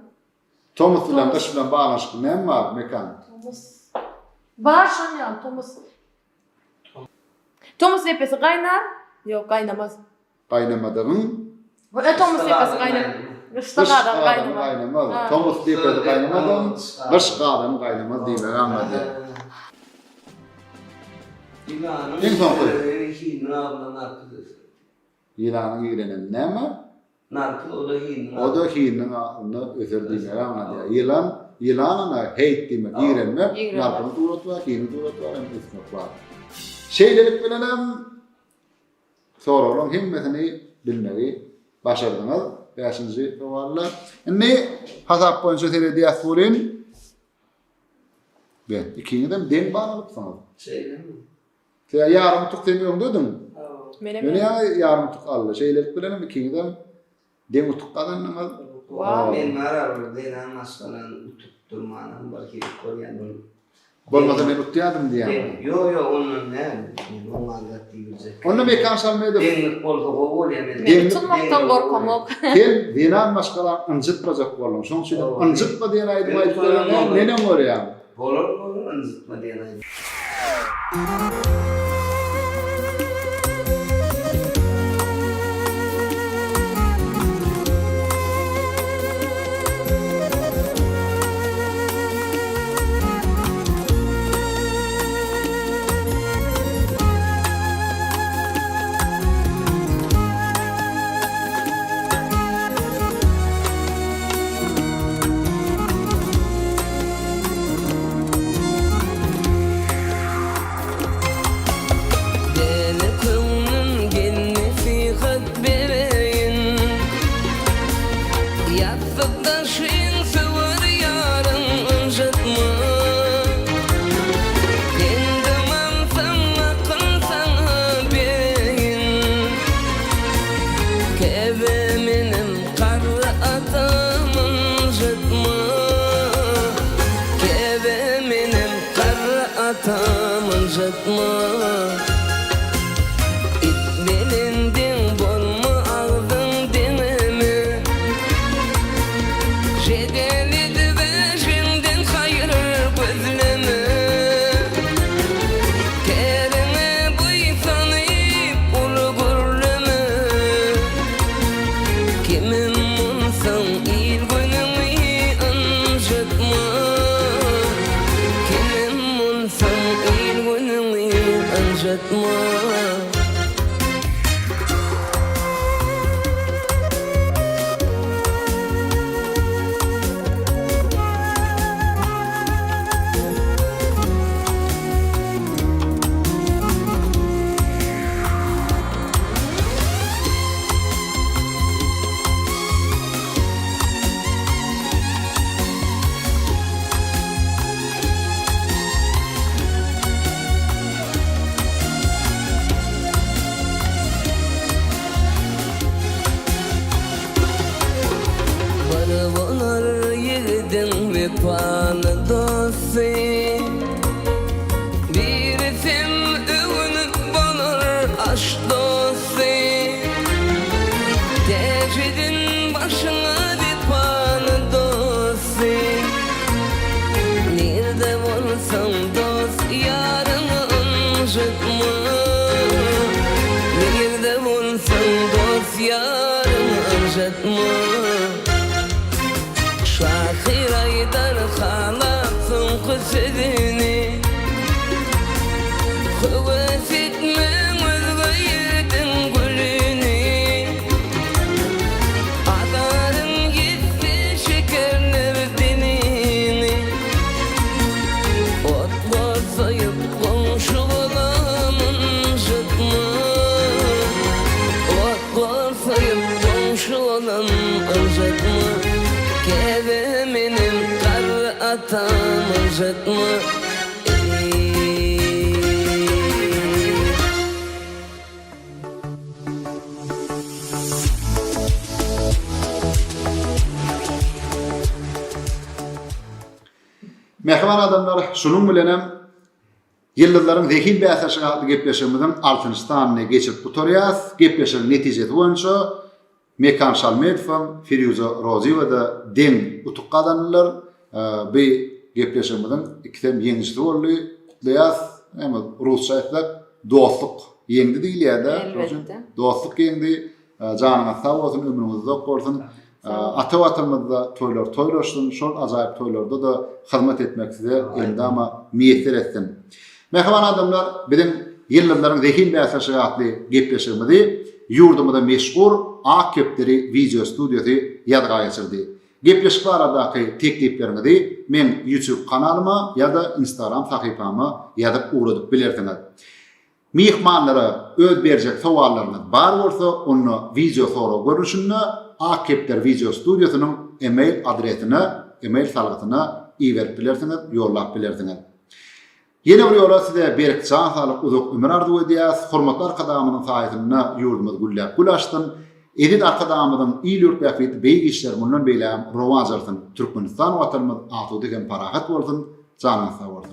Tomus bilen gyş bilen baglanyşykly näme bar, Mekan? Tomus. Bar şon ýaly tomus. Tomus depesi gaýnar. Ýok, gaýnamaz. Gaýnamadygyň. E tomus depesi gaýnamaz. Gyşda Gyş gazan gazany gaýnamaz. gaýnamaz. Ha. Tomus depesi gaýnamazam, gyş gazany gaýnamaz diýmegi aňladýar. Ýylanyň Iň soňky. ýigreneni hiniň agzynda narpyz öser. Ýylanyň ýigreneni näme? Narpyz o-da hiniň O-da hiniň agzynda öser diýmegi aňladýar. Ýylan, ýylan ana hate diýmek, ýigrenmek, Ýigrenmek. narpyzyň suraty bar, hiniň suraty bar, hem ösmek bar. Şeýlelik bilenem Soraglaryň hemmesini bilmegi başardyňyz. Bäşinji sowalda. Indi hasap boýunça seredýäs welin, Be, ikiňizem deň bal alypsyňyz. Şeýlemi? Sen ýarym utuk sen öňdediň. Menem Ýöne ýaňy ýarym utuk aldy. Şeýlelik bilenem ikiňizem Deň utuk gazandyňyz. Wow. Men bar bir zenan maşgalany ututdurmanam bir hili görýän bir Bolmasa men utýadym diýýäňmi? Ýok ýok ondan däl. Men oňa zat diýibiljek. Onda Mekan Şalmedow. Deňlik bolsa gowy bolýar men. Men utulmakdan gorkamok. Sen zenan maşgalany ynjytmajak bolduň. Şoň üçin hem ynjytma diýen aýdymy aýdyp bereňde neneň görýäň? Bolar bolar ynjytma diýen aýdym. Däli köňlüm gel nesihat bereýin Ýassyk daşyň söwer ýaryň ynjytma Pendim alsaň akyl saňa bereýin Käbe menem garry atam ynjytma Käbe menem garry atam ynjytma It bilen deň bolma agzyň deňeme Jedel edip ejeňden haýyr gözleme Käriňe buýsanyp uly gürleme Kimem bolsaň il-günüňi ynjytma Kimem bolsaň il-günüňi ynjytma. Wepaly dosty. Birisem öwünip bolar aş dosty. Täç edin başyňa wepaly dosty. Nirde bolsaň dost ýaryňy ynjytma. Nirde bolsaň dost ýaryňy ynjytma. Şahyr aýdar halap soňky sözüni. Höwes etmäň özge ýerden gülüni. Azaryň ýetse şekerler diliňi. Ot gorsaýyp goňşy bolam ynjytma. Ot gorsaýyp goňşy bolam ynjytma. Käbe menem garry atam ynjytma. Eý. Mähriban adamlar, şunuň bilenem Ýyldyzlaryň zehin bäsleşigi atly gepleşigimiziň altynjy sanyny geçirip gutarýas. Gepleşigiň netijesi boýunça Mekan Şalmedowam, Firýuza Rozyýewa-da deň utuk gazandylar. Bu gepleşigimiziň ikisem ýeňijisi boldy. Gutlaýas. Näme, rusça aýtsak, dostluk ýeňdi diýilýär-dä. Elbetde. Dostluk ýeňdi. Janyňyz sag bolsun, ömrüňiz uzak bolsun. Ata Watanymyzda toýlar toýlaşsyn, şol ajaýyp toýlarda-da hyzmat etmek size elmydama miýesser etsin. Mähriban adamlar, biziň Ýyldyzlaryň zehin bäsleşigi atly gepleşigimizi ýurdumyza meşhur Ak kepderi wideo studiýasy ýazga geçirdi. Gepleşik baradaky teklipleriňizi meň YouTube kanalyma ýa-da Instagram sahypama ýazyp ugradyp bilersiňiz. Myhmanlara öz berjek sowallaryňyz bar bolsa, onda wideo sorag görnüşinde Ak kepder wideo studiýasynyň email adresine, email salgysyna iberip bilersiňiz, ýollap bilersiňiz. Ýene bir ýola size berk jan saglyk, uzak ömür arzuw edýäs. Hormatly Arkadagymyzyň saýasynda ýurdumyz gülläp gül açsyn. Eziz Arkadagymyzyň il-ýurt bähbitli beýik işleri mundan beýlägem rowaç alsyn. Türkmenistan Watanymyz asuda hem parahat bolsun. Janyňyz sag bolsun.